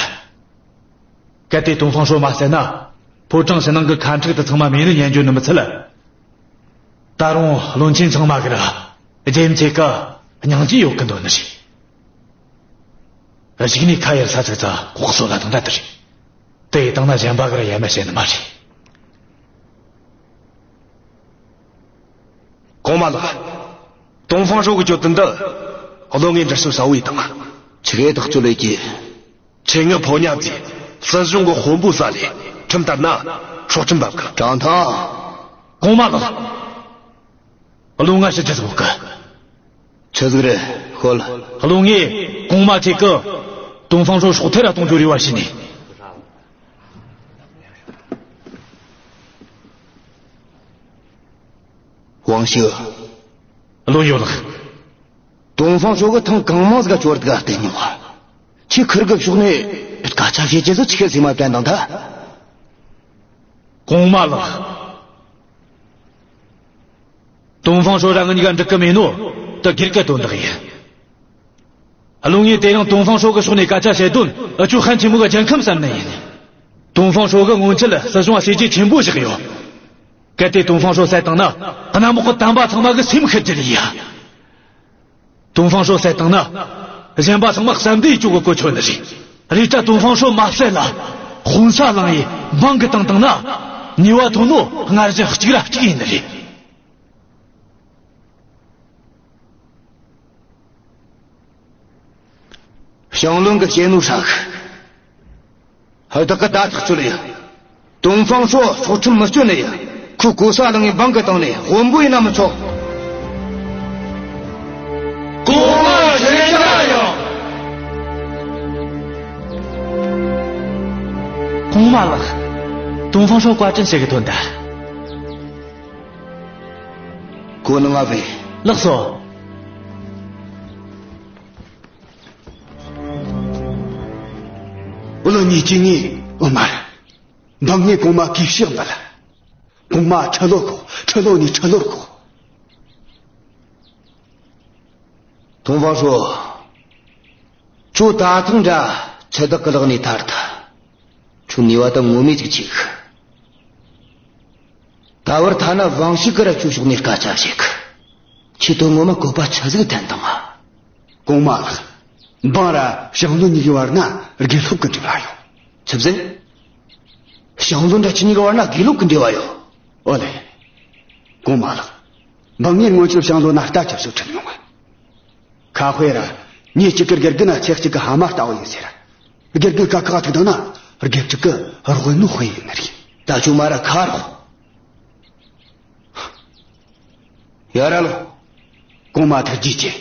གལ་ཏེ་ཏོང་ཧྥང་ཧྲོ་མ་བསད་ན། ཕོ་བྲང་ཕྱི་ནང་གི་ཁ་འཁྲུག་དེ་ཚང་མ་མེད་ནི་ཉན་རྒྱུ་ནི་མི་ཚད་ལ། ད་རུང་བློན་ཆེན་ཚང་མ་གི་ར། རྒྱལ་ཡུམ་ཆེ་ཀ་སྙིང་རྗེ་ཡོད་གི་འདོད་ནི་རེད། གཞུག་ནས་ཁ་ཡར་ས་ཚིགས་ཚ་ཁོག་སོ་ལ་དང་འདྲ་དེ་རེད། དེ་ཡི་སྟེང་ན་གཞན་པ་གི་ར་ཡ་མ་བཤད་ནི་མ་རེད། གོང་མ་ལགས། ཏོང་ཧྥང་ཧྲོ་གི་གྱོད་དོན་འདི། བློན་ངས་འདྲི་གསོལ་གསལ་བོ་ཡེ་དང་། ཆི་གེ་ཐག་གཅོད་ལས་ཀྱི། ཁྱེད་ངའི་ཕོ་ཉ་རྫིས། སྲིད་གཞུང་གི་དཔོན་པོ་ས་ལས། ཁྲིམས་ལྟར་ན། སྲོག་ཁྲིམས་འབབ་གི། ཀྲང་ཐང་། གོང་མ་ལགས། བློན་ང་ཞུ་རྒྱུ་ཟིག་ཡོད་གི། ཆི་ཟིག་རེད་ཤོད། བློན་ངས་གོང་མ་ཁྱེད་ཀྱི་ཏོང་ཧྥང་ཧྲོ་སྲོག་ཐར་ར་གཏོང་རྒྱུ་རེ་བ་ཞུས་ནས། ཝང་ཞི། བློན་ཡོད་ལགས། ཏོང་ཧྥང་ཧྲོ་གིས་ཐེངས་གང་མང་ཟིག་ག་གྱོད་དགའ་བསྟན་མྱོང་། ཁྱེད་ཁིར་གི་ཕྱོགས་ནས་སྐད་ཆ་བཤད་རྒྱུ་ཟིག་ཆི་གི་སེམས་མ་བཏང་དང་ད། གོང་མ་ལགས། ཏོང་ཧྥང་ཧྲོ་ར་ང་གཉིས་ཀ་འགྲིག་གི་མེད་ནོ། དེ་སྒེར་གྱི་དོན་དག་ཡིན། བློན་ངས་དེ་རིང་ཏོང་ཧྥང་ཧྲོ་གི་ཕྱོགས་ནས་སྐད་ཆ་བཤད་དོན་འུ་ཆོ་ཧན་ཆེན་མོ་གི་རྒྱལ་ཁམས་བསམ་ནི་ཡིན། ཏོང་ཧྥང་ཧྲོ་གི་སྔོན་ཆད་སྲིད་གཞུང་བྱས་རྗེས་ཆེན་པོ་བཞག་ཡོད། གལ་ཏེ་ཏོང་ཧྥང་ཧྲོ་བསད་བཏང་ན། གནམ་འོག་གི་དམ་པ་ཚང་མ་གི་སེམས་ཤོར་རྒྱུ་རེད་ཡ། ཏོང་ཧྥང་ཧྲོ་བསད་བཏང་ན། གཞན་པ་ཚང་མ་བསམ་གཏན་བཅོལ་གི་གོ་ཆོད་ནི་རེད། རེད་དྲ་ཏོང་ཧྥང་ཧྲོ་མ་བསད་ལ། དཔོན་ས་བླངས་ཡས་འབངས་གི་བཏང་བཏང་ན། ཉེས་པ་ཐོན་ནོ་སྔར་བཞིན་གཅིག་ར་གཅིག་ཡིན་ནི་རེད། ཞང་བློན་གྱིས་བཤད་ནོ་ཧྲ་གི། བདག་གིས་ད་ཐག་ཆོད་ལ་ཡ། ཏོང་ཧྥང་ཧྲོ་སྲོག་ཁྲིམས་མི་གཅོད་ནི་ཡ། ཁོ་གོ་ས་བླངས་ངས་འབངས་གི་སྟེང་ནས་དཔོན་པོ་ཡིན་ན་མི་ཆོག། གོང་མ་ཁྲེལ་ཡ་ཡང་། གོང་མ་ལགས། ཏོང་ཧྥང་ཧྲོ་བཀའ་དྲིན་ཆེ་གི་དོན་དུ། གོ་ནི་ང་བས། ལགས་སོ། བློན་ཉིད་ཀྱིས་ངས་འོ་མ་རེད། འབངས་ངས་གོང་མ་གུས་ཕྱག་འབུལ། གོང་མ་ཁྲི་ལོར་བསྐོ། ཁྲི་ལོ་ནས་ཁྲི་ལོར་བསྐོ། ཏོང་ཧྥང་ཧྲོ། ཁྱོད་ད་ཐེངས་འདྲ་ཆི་བདག་གི་ལག་ནས་ཐར་ཐལ། ཁྱོད་ནུས་པ་ད་ངོ་མས་ཅིག་ཆེ་གི། ད་བར་ཐ་ན་ཝང་ཞི་གིས་ར་ཁྱོའི་ཕྱོགས་ནས་སྐད་ཆ་བཤད་གི། ཁྱེད་དོན་ངོ་མ་བཀོད་པ་ཆི་ཟིག་བསྟན་བཏང་ང་། གོང་མ་ལགས། འབངས་ར་ཞང་བློན་གཉིས་ཀྱི་བར་ན་དགེ་སློབ་ཀྱི་འབྲེལ་བ་ཡོད། ཆི་ཟེར། ཞང་བློན་ར་ཁྱེད་གཉིས་ཀྱི་བར་ན་དགེ་སློབ་ཀྱི་འབྲེལ་བ་ཡོད། ཨོ་ལེ། གོང་མ་ལགས། འབངས་ངས་སྔོན་ཆད་ཞང་བློན་ན་ལྟ་ཅི་ཞིག་ཁྲིད་མྱོང་ང་། ཁ་དཔེ་ར། མྱི་གཅིག་གི་དགེ་རྒན་ན་ཚེ་གཅིག་གི་ཕ་མ་ལྟ་བུ་ཡིན་ཟེར། དགེ་རྒན་དཀའ་ཁག་ཐུག་བཏང་ན་དགེ་ཕྲུག་གི་རོགས་ཡིན་ནོ་དཔེ་ཡིན་ནི་རེད། ད་ཁྱོད་མ་ར་ཁ་རོག། ཡར་ར་ལོངས། གོང་མ་ཐུགས་རྗེ་ཆེ།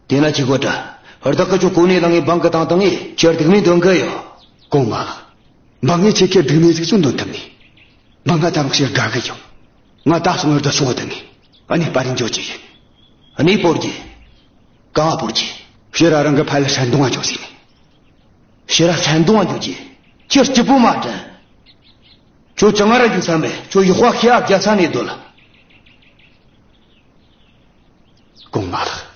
དེ་ན་ཅི་གོ་དྲ། བདག་གིས་ཁྱོད་གོ་གནས་བླངས་ངས་འབངས་གི་བཏང་བཏང་ངས་ཁྱོད་སྡུག་མིན་འདོན་གི་ཡོད། གོང་མ། འབངས་ངས་ཁྱེད་ཀྱི་སྡུག་མིན་ཟིག་ཚུར་འདོན་ཐུབ་ནས། འབངས་ང་ད་རུང་ཕྱིར་དགའ་གི་ཡོད། ང་ད་སོང་བར་དུ་ཕྱོགས་བསྡད་ནས། གནས་སྤར་རེ་འགྱོ་རྒྱུ་ཡིན། གནས་སྤོར་རྒྱུ། གང་སྤོར་རྒྱུ། ཕྱིར་ར་རང་གི་ཕ་ཡུལ་ཧྲན་ཏུང་ང་འགྱོ་ཟེར་ནས། ཕྱིར་ར་ཧྲན་ཏུང་ང་འགྱོ་རྒྱུ། ཁྱོད་སྐྱིད་པོ་མ་དྲན། ཁྱོད་ཅང་ང་ར་འགྱོ་ས་མེད། ཁྱོད་ཡག་པ་ཤེས་ཨ་རྒྱ་ས་ནས་སྡོད་ལ། གོང་མ་ལགས།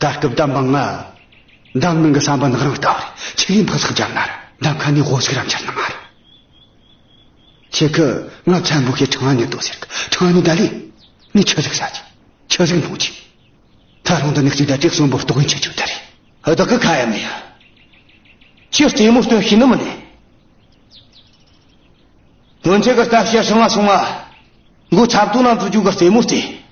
ད་སྐབས་ད་འབངས་ང་། འདམ་ནང་གི་ས་འབུ་ནག་རིང་ལྟ་བུ་རེད། ཆི་གིས་འཕག་འཚག་རྒྱབ་ན་ར། འདམ་ཁ་ནས་འོ་ཞིག་ར་འཆར་ནི་མ་རེད། ཁྱེད་ཀྱིས་ང་ཚན་པོ་ཁྱེད་ཁྲང་ཨན་ནས་ལྟོས་ཟེར་གི། ཁྲང་ཨན་ནས་ད་ལས། ངས་ཆི་ཟིག་ཟ་རྒྱུ། ཆི་ཟིག་འཐུང་རྒྱུ། ད་རུང་འདི་ནས་གཅིག་ད་ཅིག་གསོན་པོ་ལྟོགས་ཡིན་ཆི་ཆི་ད་རེད། བདག་གི་ཁ་ཡ་མེད་ཡ། ཁྱེད་རྩེད་མོ་སྟོན་ཤེས་ནི་མིན་ནས། སྔོན་ཆད་ཀྱི་སྟབས་ཤེར་སྲང་ང་སོང་ང་། མགོ་ཚབ་ཏུ་ན་འཛུལ་རྒྱུ་གི་རྩེད་མོ་རྩེ།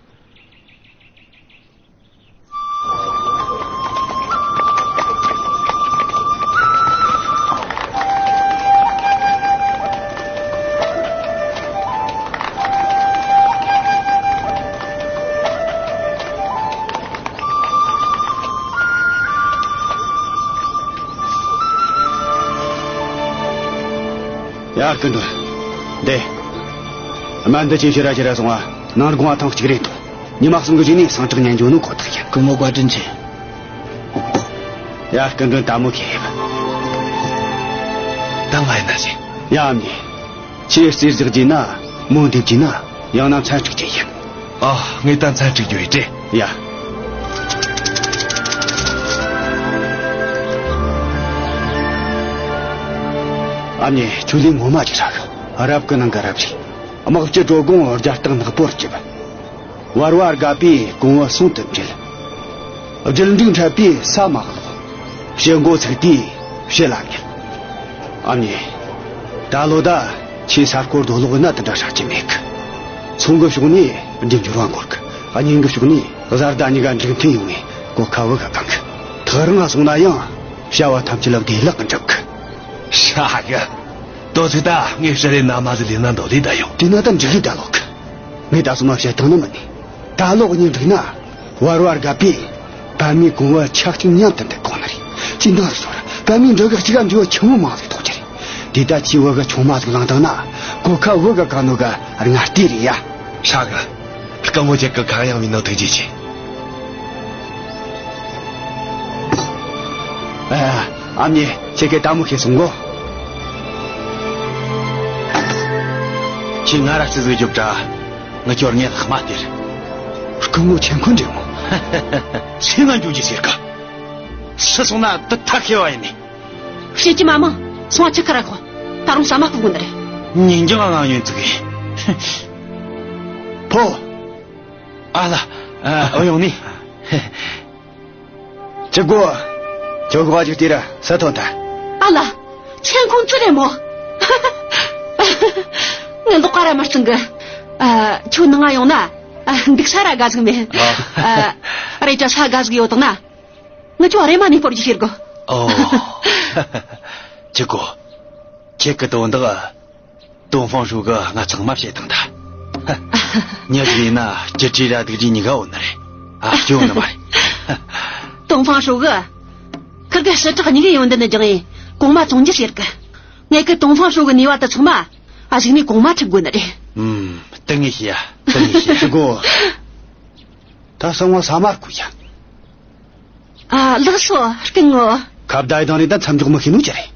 ཡ། སྐུ་མགྲོན། འདི། སྨན་འདི་ཆེ་ཤོས་ར་ཆེ་ར་སོང་བ། ནང་དགོང་བ་ཐེངས་གཅིག་རེ་འཐུང་། ཉི་མ་གསུམ་གི་རྗེས་ནས་སངས་དྲག་ཉན་འཇོག་ནོ་ཁོ་ཐག་ཡིན། སྐུ་ངོ་བཀའ་དྲིན་ཆེ། ཡ། སྐུ་མགྲོན་ལྟད་མོ་ཁེ་ཡིན། ད་ང་ཡིན་ན་ཞིག་ཡ། ཨ་མྱེས། ཁྱེད་རྩིས་རྒྱག་རྒྱུ་ན། མོ་འདེབས་རྒྱུ་ན། ཡང་ན་ཚན་སྤྲུག་རྒྱུ་ཡིན། ཨ། ངས་ད་ཚན་སྤྲུག་རྒྱུ་ཡིན་ཏེ། ཡ། ཨ་མྱེས། ཁྱོད་ལས་ངོ་མ་ཅི་ཧྲ་གི། རབ་གི་ནང་གི་རབ་རེད། དམག་སྤྱི་འགྲོ་དགོང་རྒྱ་སྟག་ནག་པོར་བཅིབས། བར་བར་དགའ་པའི་གོང་བུ་ཟུང་དུ་འབྲེལ། རྒྱུད་འགྲིག་འཕྲད་པའི་ས་མ་ལོག། ཕྱི་མགོ་ཚུགས་དུས་ཕྱི་ལ་ཉལ། ཨ་མྱེས། ད་ལོ་ད་ཁྱེད་ས་སྐོར་རྡོ་སློག་ན་དེ་འདྲ་ཧྲ་གི་མེད་གི། ཚོང་གི་ཕྱོགས་ནས་འགྲིམ་འགྱུར་བ་འགོར་གི། གཉེན་གི་ཕྱོགས་ནས་བཟའ་ཟླ་གཉིས་ཀ་འགྲིག་མཐུན་ཡོང་ངེ་གོ་ཁ་བུ་ག་གང་གི། ཐག་རིང་ང་སོང་ན་ཡང་བྱ་བ་ཐམས་ཅད་ལ་བདེ་བླག་གི་འགྲུབ་གི། ཧྲ་གི། དོ་ཚིག་ད་ངས་ཕྱི་རེ་ན་མ་ཟི་ལི་ན་འདོ་ལི་ད་ཡོང་། དེ་ན་ད་འགྲིག་གི། ད་ལོག་གི། ངས་ད་སོ་མ་བཤད་བཏང་ནི་མིན་ནི། ད་ལོག་གཉིས་འགྲིག་ན། བར་བར་དགའ་པས་པད་མའི་གོང་བུ་ཆ་གཅིག་མཉམ་དུ་འདེགས་གོ་ནི་རེད། ཅི་འདང་རེ་ཤོར། པད་མའི་འབྲུ་གི་གཅིག་ག་འབྲས་བུ་ཆི་མོ་མང་ཟིག་ཐོགས་ཀྱི་རེད། དེ་ད་ཁྱེད་བུ་ག་ཆུང་མ་ཟིག་བླངས་བཏང་ན། གོ་ཁ་བུ་ག་ག་ནོ་ག་སྔ་ལྟས་རེད་ཡ། ཧྲ་གི། སྐུ་ངོ་ཁྱེད་གི་ཁ་གཡང་བའི་ནོ་ཐུགས་རྗེ་ཆེ། ཨ། ཨ་མྱེས། ཁྱེད་ཀྱི་ལྟད་མོ་ཁེ་སོང་གོ། ཁྱེད་ང་ར་ཙི་ཟིག་རྒྱོབ་དྲ། ང་ཁྱོར་ངས་ལྷག་མ་སྟེར། སྐུ་ངོ་ཆེན་ཁོན་འདྲེ་མོ། ཁྱེད་ང་འགྱོ་རྒྱུ་ཟེར་ག། ཕྱི་སོང་ན་དུ་ཐག་ཁེ་བ་ཡིན་ནི། བཤད་ཀྱི་མ་མང་སོང་བ་ཆི་ཁ་ར་ཁོ། ད་རུང་ཟ་མ་ཕུག་གོ་ནི་རེད། ཉིན་རྒྱང་ང་ཡོན་ཙིག་གི། ཕོ། ཨ་ལ། ཨ། ཨོ་ཡོང་ནི། ཅི་གོ། ཁྱོད་གོ་བ་ཅིག་དེ་ར་ས་ཐོན་ཐལ། ཨ་ལ། ཆེན་ཁོང་ཙི་རེད་མོ། ངི་ལོག་ཀ་ར་མ་རྩང་གི། ཨ། ཁྱོད་ནང་ང་ཡོང་ན། ཨ། འདུག་ས་ར་དགའ་ཟིག་མེད། ཨ། ཨ། རེ་ཅག་ས་དགའ་ཟིག་ཡོད་དང་ན། ངི་ཁྱོད་རེ་མ་ནི་སྤོར་གྱི་ཤེར་གོ། ཨོ། ཅི་གོ། ཁྱེད་ཀྱི་དོན་དག་ཏོང་ཧྥང་ཧྲོས་གི་ང་ཚང་མ་བཤད་བཏང་ཐལ། ཉི་ཟིག་ཡིན་ན་ཅི་བྲིས་ར་སྡིག་བྲིས་གཉིས་ཀ་ཡོད་ནི་རེད། ཨ། སྐྱོན་ནི་མ་རེད། ཏོང་ཧྥང་ཧྲོས་གི། ཁིར་གི་ཞི་དྲག་གཉིས་ཀ་ཡོན་ཏན་ནི་སྦྱངས་ཡིན། གོང་མ་བཙོང་རྒྱུ་ཟེར་གི། ངས་གི་ཏོང་ཧྥང་ཧྲོས་གི་ནུས་པ་དེ་ཚང་མ། ཨ། གཞུག་ནས་གོང་མ་ཁྲིད་དགོས་ནི་རེད། ཨུམ། དེ་ངས་ཤེས་ཡ། དེ་ངས་ཤེས་ཡ། ཧྲི་གོ། ད་གསང་བ་ས་མར་ཁུ་ཡ། ཨ། ལགས་སོ། སྐུ་ངོ། ཁ་བརྡ་ཡི་དང་ནི་ད་མཚམས་འཇོག་མི་ཤེས་ནོ་ཅི་རེད།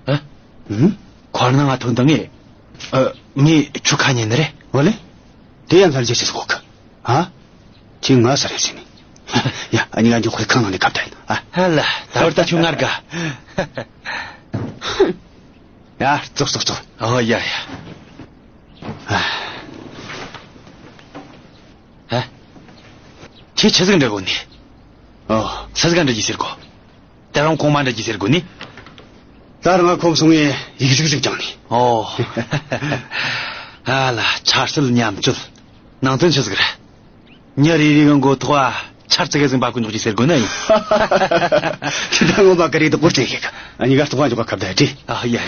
ཨ། ཨུམ། ཁོ་ན་ང་ཐོན་དང་ངས། ཨ། ངས་ཁྱོད་ཁ་ཉན་ནི་རེད། འོ་ལེ། དེ་ཡང་ལྷར་རྒྱས་ཆེ་སོག་གི། ཨ། ཁྱེད་ང་སར་ཡོད་ཟིན་ནི། ཡ། ཨ་ནི་ང་འཇོག་ཁོའི་ཁང་ནང་ནས་ཁ་བརྡ་ཡིན། ཨ། ཧ་ལ། ད་བར་ད་ཁྱོད་ངར་ག། ཡ། ཙོག་ཙོག་ཙོག། ཨོ་ཡ་ཡ། ཨ། ཨ། ཁྱེད་ཆི་ཟིག་འདྲི་གོ་ནི། ཨོ། ཆི་ཟིག་འདྲི་རྒྱུ་ཟེར་གོ། ད་རུང་གོང་མ་འདྲི་རྒྱུ་ཟེར་གོ་ནི། ད་རུང་ང་ཁོམ་སོང་ངས་ཡིག་གཟུགས་ཟིག་སྦྱངས་ནི། ཨོ། ཨ་ལ། ཆབ་སྲིད་མཉམ་སྤྱོད། ནང་དོན་ཆི་ཟིག་རེད། མྱི་རེ་རེ་གི་མགོ་ཐོག་ཆར་ཙི་གེ་ཟིག་འབབ་གི་འཇུག་རྒྱུ་ཟེར་གོ་ནི་ཡིན། ཁྱེད་ད་ངོ་མ་གི་རེད་དོ་སྐོར་ཅིག་ཡིག་ཨ་ནི་ག་སྟོང་བ་འཇོག་ག་ཁ་བརྡ་ཡ། ཨ་ཡ་ཡ།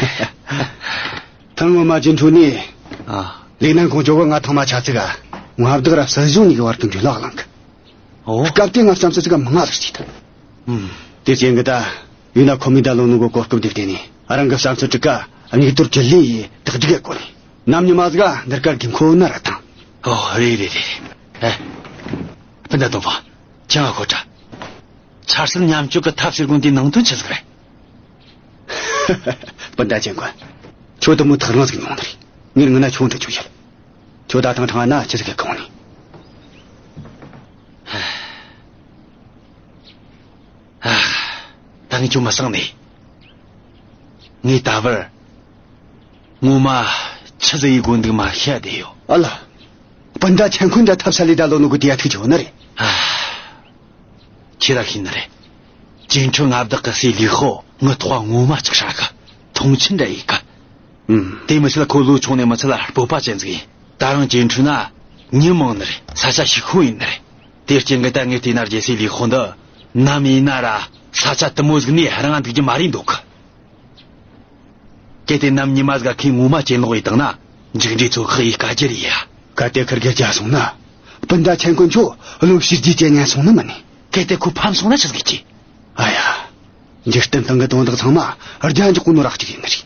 ཐེངས་སྔོན་མ་རྒྱུན་འཕྲོད་ནས། ཨ། ལིག་ནན་ཁོང་ཇོ་བོ་ང་ཐང་མ་ཆ་ཚིག་ག་མངའ་བདག་ར་སྲིད་གཞུང་གཉིས་ཀྱི་བར་གྱི་འབྲེལ་ལག་བླངས་གི། ཨོ། སྐབས་དེ་ང་བསམ་ཚུལ་ཚིག་ག་མང་ང་ཟིག་བྱས་ཐལ། ཨུམ། དེ་རྐྱེན་གི་ད་ཡུལ་ན་ཁོ་མི་ད་ལོ་ནུ་གོ་གོ་སྐབས་དེ་བརྟེན་ནས་རང་གི་བསམ་ཚུལ་དྲུག་ག་དམིགས་གཏོར་གྱི་ལས་ཡི་དག་སྒྲིག་གི་སྐོར་ནས་ནམ་ཉི་མ་ཟིག་ག་འདིར་གར་དགོས་མཁོ་ན་ར་ཐང་། ཨོ། རེད་རེད་རེད། ཨེ། སྤུན་ཟླ་ཏོང་ཧྥང་། ཁྱེད་ང་ཁོ་ད། ཆབ་སྲིད་མཉམ་སྤྱོད་ཀྱི་ཐབས་ཟེར་གོ་འདི་ནང་དོན་ཆི་ཟིག་རེད། སྤུན་ཟླ་ཆེན་ཁོ། ཁྱོད་དུ་མོ་ཐག་རིང་ཟིག་མྱོང་ནི་རེད། ངས་ངི་ན་ཁྱོད་འདྲི་ཆོག་ཡ། ཁྱོད་ད་ཐང་ཐང་ན་ཆི་ཟིག་གི་གོང་ནས། ཨ། ད་ངས་ཁྱོད་མ་སང་ནས། ངས་ད་བར་ངོ་མ་ཆི་ཟིག་ཡེ་དགོས་འདུག་མ་ཤེས་བསྡད་ཡོད། ཨ་ལ། སྤུན་ཟླ་ཆེན་ཁོན་འདྲ་ཐབས་ས་ལས་ད་ལོ་ནུ་གོ་དེ་ཡ་ཐུག་ཆོག་ནི་རེད། ཨ། ཁྱེད་ར་ཤེས་ནི་རེད། ཅིན་ཁྲུན་མངའ་བདག་གི་སྲས་ལི་ཧོ་ངི་ཐོག་ངོ་མ་ཅིག་ཧྲ་གི། མཐོང་ཆེན་འདྲ་ཡེ་གི། ཨུམ། དེ་མི་ཚད་ཁོ་ལོ་ཆུང་ནས་མི་ཚད་ལ་སྤོབས་པ་ཅན་ཟིག་ཡིན། ད་རུང་ཅིན་ཁྲུན་ན་མྱི་མང་ནི་རེད། ས་ཆ་ཕྱུག་པོ་ཡིན་ནི་རེད། དེ་རྐྱེན་གི་ད་ངས་བལྟས་ན་རྒྱལ་སྲས་ལི་ཧོ་འདི་ནམ་ཡིན་ན་ར་ས་ཆ་དུ་མོ་ཟིག་ནས་རང་འདུག་རྒྱུ་མ་རེད་འདོད་གི། གལ་ཏེ་ནམ་ཉི་མ་ཟིག་ག་ཁོས་ངོ་མ་གྱེན་ལོག་ཡེ་བཏང་ན་མཇུག་འབྲས་ཚོ་ཁག་ཡིན་དཀའ་རྒྱུ་རེད་ཡ། གལ་ཏེ་ཁིར་གེ་རྒྱལ་སོང་ན། སྤུན་ཟླ་ཆེན་ཁོན་ཁྱོད་བློ་ཕྱིར་རྒྱས་ཅན་ཉན་སོང་ནི་མིན་ནི། གལ་ཏེ་ཁོ་ཕམ་སོང་ན་ཆི་ཟིག་གི། ཨ་ཡ། འཇིག་རྟེན་སྟེང་གི་དོན་དག་ཚང་མ་རྒྱ་འཇོག་གོ་ནོ་ར་གཅིག་ཡིན་ནི་རེད།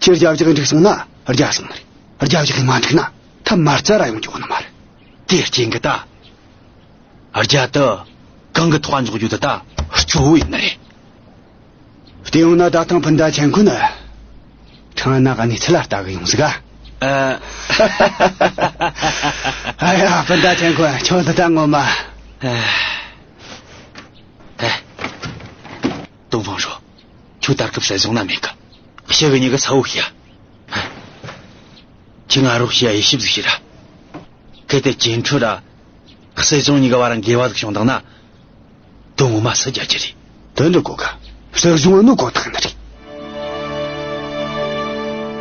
ཁྱེད་རྒྱ་བཞག་འགྲིག་སོང་ན་རྒྱ་སོང་ནི་རེད། རྒྱ་བཞག་མ་འགྲིག་ན་ཐབས་མ་རྩ་ར་ཡོང་རྒྱུ་ནི་མ་རེད། དེ་རྐྱེན་གི་ད། རྒྱ་དེ་གང་གི་ཐོག་འཇོག་རྒྱུ་དེ་ད་གཙོ་བོ་ཡིན་ནི་རེད། བལྟས་ཡོང་ན་ད་ཐེངས་སྤུན་ཟླ་ཆན་ཁོན་ཁྲང་ཨན་ན་གནས་ཚུལ་ལ་ལྟ་གི་ཡོང་ཟིག་ག་ཨ། ཨ་ཡ། སྤུན་ཟླ་ཆན་ཁོན་ཁྱོད་འདི་ད་ངོ་མ། ཨ། ཨེ། ཏོང་ཧྥང་ཧྲོ། ཁྱོད་ད་སྐབས་སྲིད་གཞུང་ན་མེད་གི། ཤི་གི་ཉི་གི་ས་བོ་ཤི་ཡ། ཁྱེད་ང་རོགས་ཤི་ཡ་ཡེ་ཤེས་ཟིག་ཤི་ར། གལ་ཏེ་ཅིན་ཁྲུ་ར་སྲིད་གཞུང་གཉིས་ཀ་བར་འགལ་བ་ཟིག་བྱུང་དང་ན། དོན་ངོ་མ་སུ་རྒྱལ་རྒྱུ་རེད། དོན་འདི་གོ་ག་སྲིད་གཞུང་ནོ་གོ་ཐག་ནི་རེད།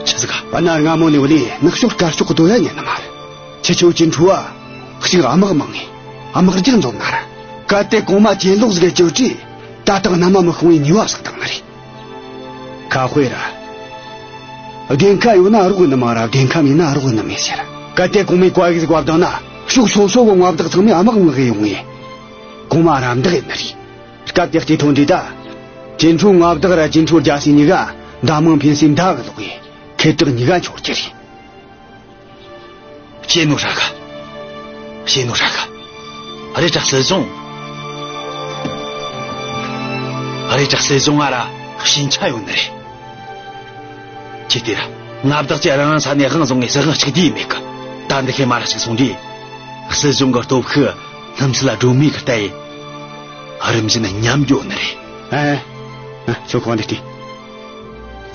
ཆི་ཟིག་ག་བ་ན་སྔ་མོ་ནས་བ་ལས་ནག་ཕྱོགས་དཀར་ཕྱོགས་གི་དོ་ཡ་ཉན་ནི་མ་རེད། ཁྱེད་ཆོ་ཅིན་ཁྲུ་བ་གཅིག་དམག་མང་ངེ་དམག་རྒྱག་འཛོམས་ན་ར། གལ་ཏེ་གོང་མ་གྱེན་ལོག་ཟིག་གི་ཅོ་ཅི་ད་དག་ན་མ་མི་ཤོང་བའི་ཉེས་པ་ཟིག་བཏང་ནི་རེད། ཁ་དཔེ་ར། བདེན་ཁ་ཡོད་ན་རོགས་ནི་མང་ར་བདེན་ཁ་མེད་ན་རོགས་ནི་མེད་ཟེར། གལ་ཏེ་གོང་མའི་བཀའ་ཡིག་ཟིག་བབ་བཏང་ན་ཕྱོགས་སོ་སོ་གི་མངའ་བདག་ཚང་མས་དམག་མངགས་གི་ཡོང་ངེ་གོང་མ་རམ་འདེགས་ཡིན་ནི་རེད། སྐབས་དེ་ལྟའི་ཐོག་འདི་ད། ཅིན་ཁྲུའུ་མངའ་བདག་ར་ཅིན་ཁྲུའུ་རྒྱལ་སྲས་གཉིས་ཀ་མདའ་མང་འཕེན་སའི་མདའ་གི་ལོག་ཡིན། ཁེ་གྲགས་གཉིས་ཀ་འཆོར་རྒྱུ་རེད། ཤེས་ནོ་ཧྲ་ག་ཤེས་ནོ་ཧྲ་ག་རེད་དྲ་སྲིད་གཞུང་། རེད་དྲ་སྲིད་གཞུང་ང་ར་ཤེས་ཆ་ཡོད་ནི་རེད། ཁྱེད་དེ་ར་མངའ་བདག་ཅིག་རང་རང་ས་ནས་དབང་བཟུང་ངས་སྲིད་དབང་གཅིག་བསྡུས་མེད་གི། ད་འདི་ཁེ་མ་ར་ཞིག་སོང་དུས། སྲིད་གཞུང་གི་སྟོབས་ཤུགས་སྣུམ་སིལ་ལ་སྒྲོན་མེ་གི་ལྟ་ཡི། རིམ་བཞིན་ཉམས་འགྱོ་ནི་རེད། ཨེ། ཨ། ཁྱོད་གོ་འདི་ལྟོས།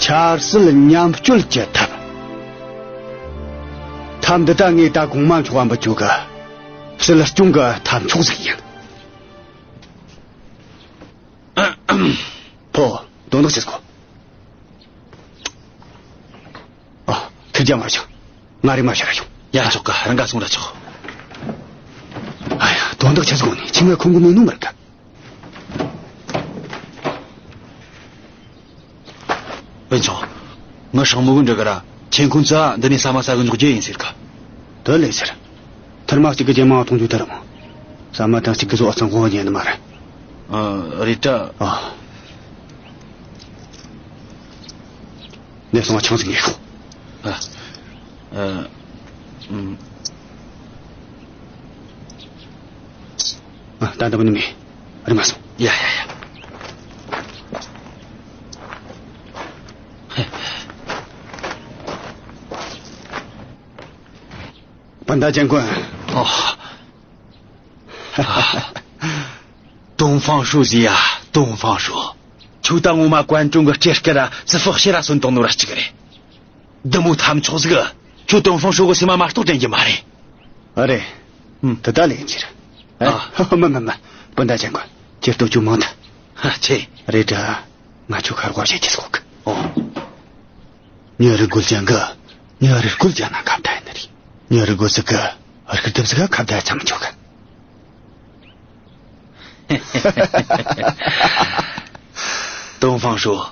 ཆབ་སྲིད་ཉམས་བཅོས་ཀྱི་ཐབས། ཐབས་འདི་ད་ངས་ད་གོང་མ་མཆོག་ག་འབུལ་རྒྱུ་གི་སྲིད་སྐྱོང་གི་ཐབས་མཆོག་ཟིག་ཡིན། ཕོ། དོན་དག་ཆི་ཟིག་གོ། ཨ། ཐུགས་རྒྱལ་མ་བྱུང་། ང་རེ་མ་བྱ་ར་ཡོང་། ཡ། ཆོག་གི། རང་ག་སོང་ར་ཆོག། ཨ་ཡ། དོན་དག་ཆི་ཟིག་གོ་ནི་ཁྱིམ་ལ་ཁོང་གི་མེད་ནོ་མ་རེད་ག་བན་ཆུང་། ང་ཧྲང་མོ་གི་འདྲི་ག་ར་ཆེན་ཁུང་ཙ་འདི་ནས་ཟ་མ་ཟ་གི་འཇོག་རྒྱུ་ཡིན་ཟེར་ག་དོན་ལེ་ཟེར། ཐུར་མ་གཅིག་གི་རྗེས་མ་མཐོང་རྒྱུ་དེ་རུང་། ཟ་མ་དང་གཅིག་གི་བཟོ་ཨ་ཚང་གོ་ཉན་ནི་མ་རེད། ཨ། རེད་དྲ། ཨ། ནས་སོང་བ་ཆང་ཟིག་ཉོས་ཤོག་ཨ། ཨ། ཨུམ། ཨ། ད་འདི་མོ་ནི་མེད། རེམ་མ་སོང་། ཡ་ཡ་ཡ། སྤུན་ཟླ་ཅན་ཀུན། ཨོ། ཏོང་ཧྥང་ཧྲོས་ཟེར་ཡ། ཏོང་ཧྥང་ཧྲོས། ཁྱོད་ད་ངོ་མ་ཀོན་ཀྲུང་གི་སྤྲེལ་སྐད་ར་ཙི་ཧྥུ་ཤེ་ར་སོན་བཏང་ནོ་ར་གཅིག་རེད། འདི་མོ་ཐབས་མཆོག་ཟིག་ཁྱོད་ཏོང་ཧྥང་ཧྲོས་གི་སེམས་མ་མ་གཏོགས་དྲན་རྒྱུ་མ་རེད། ཨ་རེད། ཨུམ། དེ་ད་ལས་ཡིན་ཟེར། ཨ། ཨ། མ་མ་མ། སྤུན་ཟླ་ཅན་ཀུན། ཁྱེད་ལྟོས་ཆུ་མང་ད། ཧ། ཆེ། རེད་དྲ། ང་ཆོ་ཁར་བ་བྱེད་ཀྱི་སོག་ཨོ། ཉི་རི་རྒོད་ཅན་གི། ཉི་རི་རྒོད་ཅན་ན་ཁ་བརྡ་ཡིན་ནི་རེད། ཉི་རི་རྒོད་ཟིག་གི་རིག་རྡབ་ཟིག་ག་ཁ་བརྡ་ཚང་མི་ཆོག་གི། ཏོང་ཧྥང་ཧྲོས།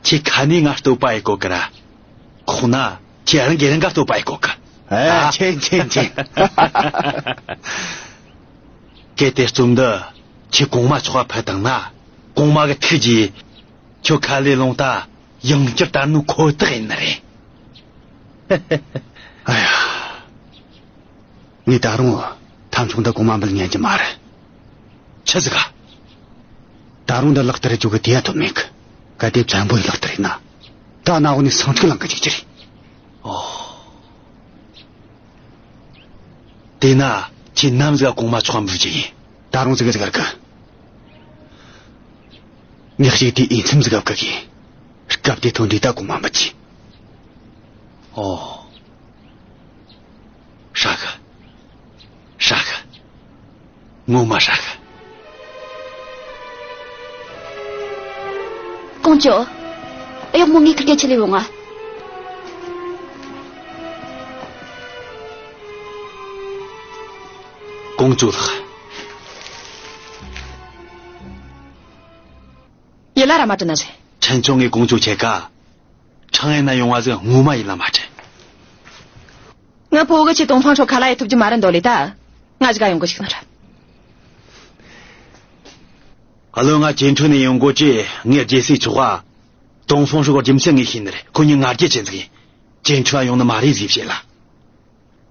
ཁྱེད་ཁ་ནས་ང་བསྟོད་པ་ཡེ་གོ་གི་ར། ཁོག་ན་ཁྱེད་རང་གིས་རང་ག་བསྟོད་པ་ཡེ་གོ་གི། ཨ། ཨ། ཆེན་ཆེན་ཆེན། གལ་ཏེ་རྩོམ་འདི་ཁྱེད་གོང་མ་མཆོག་ག་ཕུལ་བཏང་ན། གོང་མ་གི་ཐུགས་རྗེས་ཁྱོད་ཁ་ལས་ལོང་ད་ཡང་བསྐྱར་དར་ནོ་ཁོ་ཐག་ཡིན་ནི་རེད། ཨ་ཡ། ངས་ད་རུང་ཐབས་མཆོག་འདི་གོང་མ་འབུལ་ཉན་གྱི་མ་རེད། ཆི་ཟིག་ག་ད་རུང་འདི་ལག་བསྟར་རྒྱུ་གི་དུས་ཡ་ཐོབ་མེད་གི། གལ་ཏེ་བཙན་པོའི་ལག་བསྟར་ཡིན་ན། ད་ན་འོ་ནས་སང་ཁྲིག་ལངས་གི་འཇུག་རྒྱུ་རེད། ཨོ། དེས་ན་ཁྱེད་ནམ་ཟིག་ག་གོང་མ་མཆོག་ག་འབུལ་རྒྱུ་ཡིན། ད་རུང་ཟིག་ག་ཟིག་ག་ར་གི། ངས་ཤིག་དེ་ཨིན་ཚིམ་ཟིག་ག་བཀག་གི། སྐབས་དེ་ཐོན་དུས་ད་གོང་མ་འབུལ་རྒྱུ། ཨོ། ཧྲ་གི། ཧྲ་གི། ངོ་མ་ཧྲ་གི། ཀོང་ཇོ། གཡོག་མོ་ངའི་ཁུར་གེ་ཁྲིད་ལས་ཡོང་ང་། ཀོང་ཇོ་ལགས། ཡིད་ལ་ར་མ་དྲན་ན་ཟེ། ཕྲན་ཆུང་ངས་ཀོང་ཇོ་ཁྱེད་ཀ་ཁྲང་ཨན་ན་ཡོང་བ་ཟིག་ངོ་མ་ཡིད་ལ་མ་དྲན། ང་ཕོ་བོ་གི་ཆེ་ཏོང་ཧྥང་ཧྲོས་ཁ་ལ་ཡེ་ཐུབ་རྒྱུ་མ་རེད་འདོད་ལེ་ད། ང་ཞིག་ག་ཡོང་གི་ཞིག་ན་ར། བློན་ང་ཅིན་ཁྲུན་ནས་ཡོང་གོ་ཅི། ངས་རྒྱལ་སྲས་ཚོགས་པ་ཏོང་ཧྥང་ཧྲོ་གི་རྒྱུ་མཚན་ངས་ཤེས་ནི་རེད། ཁོ་གཉིས་ང་རྒྱལ་ཆེ་ཟིག་ཡིན། ཅིན་ཁྲུན་ཡོང་ནི་མ་རེད་ཟིག་བཤད་ལ།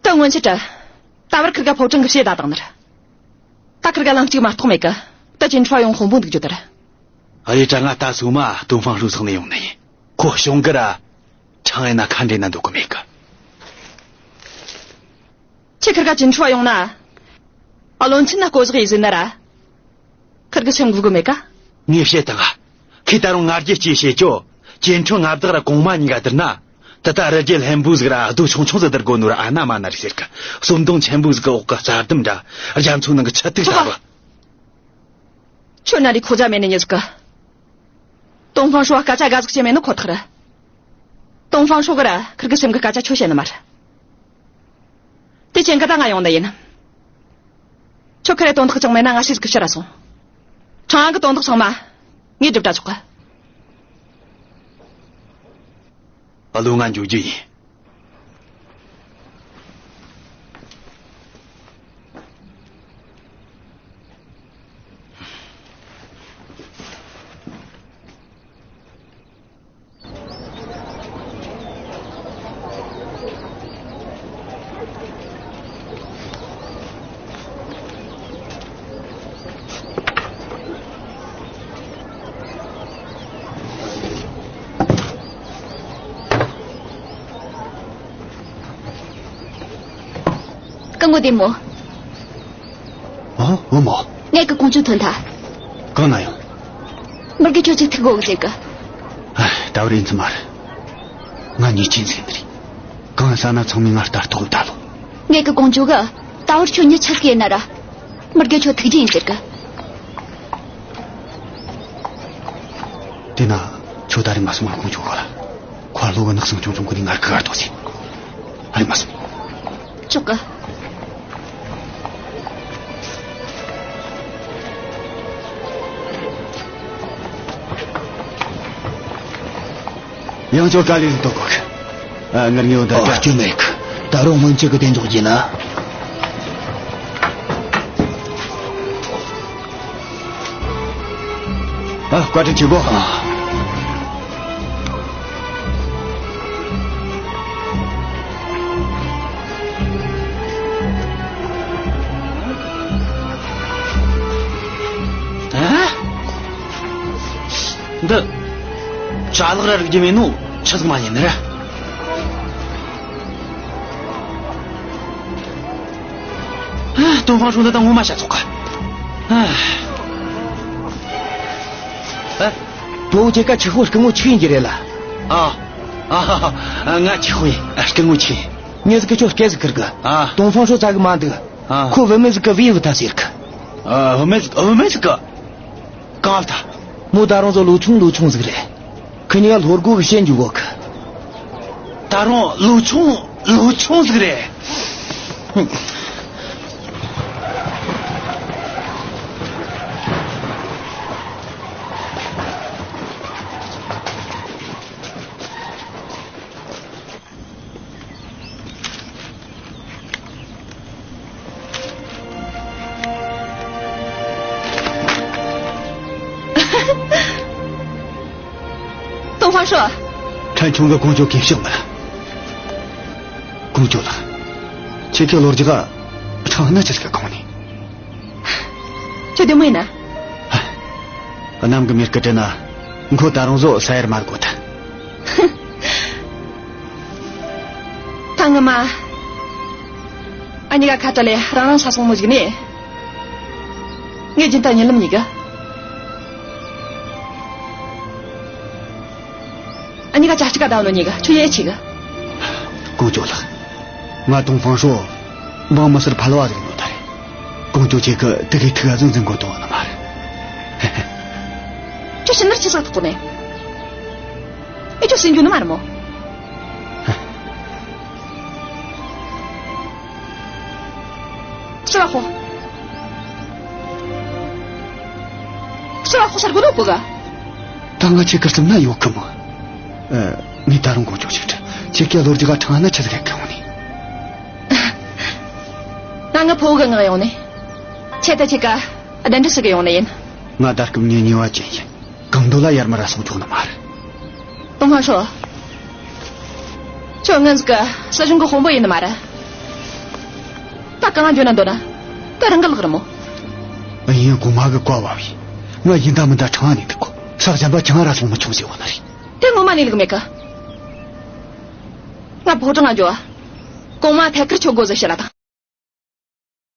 ད་སྔོན་ཆད་དྲ། ད་བར་ཁིར་ག་ཕོ་བྲང་གི་བཤད་ད་བཏང་ནི་རེད། ད་ཁིར་ག་ལན་གཅིག་མ་གཏོགས་མེད་གི། ད་ཅིན་ཁྲུན་ཡོང་དཔོན་པོ་འདུག་རྒྱུ་དེ་རེད། ཨ་རེ་དྲ། ང་ད་སོ་མ་ཏོང་ཧྥང་ཧྲོ་ཚང་ནས་ཡོང་ནི་ཡིན། ཁོ་གཞུང་གི་ར། ཁྲང་ཨན་ན་ཁ་འདྲེན་ན་འདུག་གི་མེད་གི། ཁྱེད་ཁིར་ག་ཅིན་ཁྲུན་ཡོང་ན། ཨ། བློན་ཆེན་ན་བསྐོ་གཞག་ཡེད་ཟེར་ན་ར། ཁིར་གི་སེམས་འགུལ་གི་མེད་ག། ངས་བཤད་དང་ང་། ཁོས་ད་རུང་ང་རྒྱལ་སྐྱེས་བཤད་ཅོ། ཅིན་ཁྲུན་མངའ་བདག་ར་གོང་མ་གཉིས་ཀ་བསྡུར་ན། ད་ལྟ་རི་རྒྱལ་ལྷུན་པོ་ཟིག་ར་རྡོ་ཆུང་ཆུང་ཟིག་བསྡུར་དགོ་ནོ་ར་ཨ་ན་མ་ན་རེད་ཟེར་གི། ཟོན་དུང་ཆེན་པོ་ཟིག་གི་འོག་གི་རྩྭ་ལྡུམ་འདྲ། རྒྱ་མཚོ་ནང་གི་ཆུ་ཐིགས་ལྟ་བུ། ཁྱོད་ན་རི་ཁོ་ཇ་མེད་ནི་མྱི་ཟིག་གི། ཏོང་ཧྥང་ཧྲོ་སྐད་ཆ་དགའ་ཟིག་བཤད་མེད་ནི་ཁོ་ཐག་རེད། ཏོང་ཧྥང་ཧྲོ་གི་ར་ཁིར་གི་སེམས་གི་སྐད་ཆ་ཁྱོད་བཤད་ནི་མ་རེད། དེ་ཅན་གི་ད་ང་ཡོང་ནི་ཡིན། ཁྱོད་ཁ་རེ་དོན་དག་ཅང་མེད་ན་ང་ཤེས་ཟིག་གི་ཕྱིར་ར་སོང་། ཁྲང་ཨན་གི་དོན་དག་ཚང་མ་ངས་སྒྲུབ་དྲ་ཆོག་གི། ཨ་ལོ། ང་འགྱོ་རྒྱུ་ཡིན། སྐུ་ངོ་བདེ་མོ། ཨོ། བུ་མོ། ངས་གི་ཀོང་ཇོ་ཐོན་ཐལ། གང་ན་ཡོད། མི་དགེ་ཁྱོད་ཅིག་ཐུག་གོ་གི་ཟེར་གི། ཨ། ད་བར་ཡིན་ཚུལ་མ་རེད། ང་ཉེས་ཅན་ཟིག་ཡིན་ནི་རེད། གང་ས་ན་ཚང་མས་ང་ལྟ་རྟོག་ལྟ་ལོ། ངས་གི་ཀོང་ཇོ་གི་ད་བར་ཁྱོད་མྱི་ཆི་ཟིག་ཡིན་ན་ར། མི་དགེ་ཁྱོད་ཐུག་རྒྱུ་ཡིན་ཟེར་གི། དེ་ན་ཁྱོད་ད་རེས་མ་སོང་ང་ཀོང་ཇོ་གོ་ལ། ཁོ་ལོ་གི་ནག་སང་ཆུང་ཆུང་གི་ནི་ངར་ཁི་གར་དོ་ཟེར། ཨ་རེ་མ་སོང་། ཆོག་གི། ཡང་ཁྱོད་ག་ལེ་ཟིག་ཏོག་གོ་གི། ཨ། ངར་ངེའོ་ད། ཨོ། ད་སྐྱོན་མེད་གི། ད་རུང་སྔོན་ཆད་གི་བདེ་འཇོག་གྱིས་ན། ཨ། བཀའ་དྲིན་ཆེ་གོ། ཨ། ཨ། འདི་ཅ་ལག་ར་རིག་རྒྱུ་མེད་ནོ་ཆི་ཟིག་མ་ཡིན་ནི་ར། ཨ། ཏོང་ཧྥང་ཧྲོ་འདི་ད་ངོ་མ་ཤ་ཚོགས་ག། ཨ། ཨ། བུ་བོ་ཁྱེད་ཀ་ཆི་ཧོ་སྐུ་ངོ་ཆི་ཡིན་གྱི་རེད་ལ། ཨ། ཨ། ང་ཆི་ཧོ་ཡིན། སྐུ་ངོ་ཆི་ཡིན། མྱི་ཟིག་གི་ཁྱོད་སྐད་ཟིག་ཁུར་གི། ཨ། ཏོང་ཧྥང་ཧྲོ་ཙ་གི་མ་འདུག། ཨ། ཁོ་བུད་མེད་ཟིག་གི་བུའི་བུ་ད་ཟེར་གི། ཨ། བུད་མེད་ཟིག། བུད་མེད་ཟིག་གི། གང་ལྟ། མོ་ད་རུང་ཟོ་ལོ་ཆུང་ལོ་ཆུང་ཟིག་རེད། ཁི་གཉིས་ཀ་ལྷོ་སྒོ་གི་ཤན་འཇུག་གོ་གི། ད་རུང་ལོ་ཆུང་ལོ་ཆུང་ཟིག་རེད། ཏོང་ཧྥང་ཧྲོ། ཕྲན་ཆུང་གི་ཀོང་ཇོ་གི་ཕྱག་མ། ཀོང་ཇོ་ལགས། ཁྱེད་ཀྱི་ལོ་རྒྱུས་ཁྲང་ན་ཅི་ཟིག་གོང་ནས། ཁྱོད་བདེ་མོ་ཡིན་ན། ཨ། གནམ་གི་མེར་སྐུ་དྲན་ན་མགོ་ད་རུང་བཟོ་ས་ཡར་མར་གོ་ད། ཐང་ང་མ། ཨ་ནི་ག་ཁ་ཏ་ལེ་རང་རང་ས་སོང་མོ་ཞིག་ནི། ངས་སྦྱིན་བདག་ཉིན་ལམ་གཉིས་གི། ཨ་ནི་ག་ཅ་ཅི་ག་ད་ནོ་གཉིས་གི་ཆུ་ཡེ་ཆི་གི། ཀོང་ཇོ་ལགས། ང་ཏོང་ཧྥང་ཧྲོ། འབངས་མི་སེར་ཕལ་བ་ཟིག་ནོ་ད་རེད། ཀོང་ཇོ་ཁྱེད་ཀྱི་དེ་གའི་ཐུགས་ཨ་ཟིག་འཛིན་དགོས་དོ་ནི་མ་རེད། ཁྱོད་ཕྱི་ནར་ཆི་ཟིག་ཐོག་ནས། ཨེ་ཁྱོད་སེམས་འགྱུར་ནི་མ་རེད་མོ། སུ་ལ་ཧོ། སུ་ལ་ཧོ་སར་གོ་ནོ་གོ་ག། ད་ང་ཁྱེད་ཀྱི་སེམས་ན་ཡོད་གི་མོ། ཨ། ངས་ད་རུང་ཀོང་ཇོ་ཞིག་དྲི། ཁྱེད་ཀྱི་ལོ་རྒྱུས་ག་ཁྲང་ན་ཆི་ཟིག་གི་ཡོང་ནི། ང་ངའི་ཕུ་བོ་གི་ངག་ཡོང་ནི། ཁྱེད་ད་ཁྱེད་ཀ་གདན་འདྲེན་ཞུ་གི་ཡོང་ནི་ཡིན། ང་ད་སྐབས་ཉེ་ཉེ་བ་ཅན་ཡིན། གང་འདོད་ལ་ཡར་མར་ར་སོང་ཆོག་ནི་མ་རེད། ཏོང་ཧྥང་ཧྲོས། ཁྱོད་ངན་ཟིག་གི་སྲིད་གཞུང་གི་དཔོན་པོ་ཡིན་ནི་མ་རེད། ད་གང་འཇོན་ན་འདོད་ན། དེ་རང་གི་ལག་རེད་མོ། ཡིན་གོང་མ་གི་བཀའ་བབས་ཡིན། ང་ཡིན་ད་མིན་ད་ཁྲང་ནས་འདུག་གོ། ས་གཞན་པ་ཆང་ར་སོང་མི་ཆོག་ཟེར་བ་ན་རེད། དེ་ངོ་མ་ནས་ལུགས་མེད་གི། ང་ཕོ་བྲང་ང་འགྱོ་བ། གོང་མ་ཐད་ཀར་ཆོག་དགོས་ཟེར་བཤད་ལ་དང་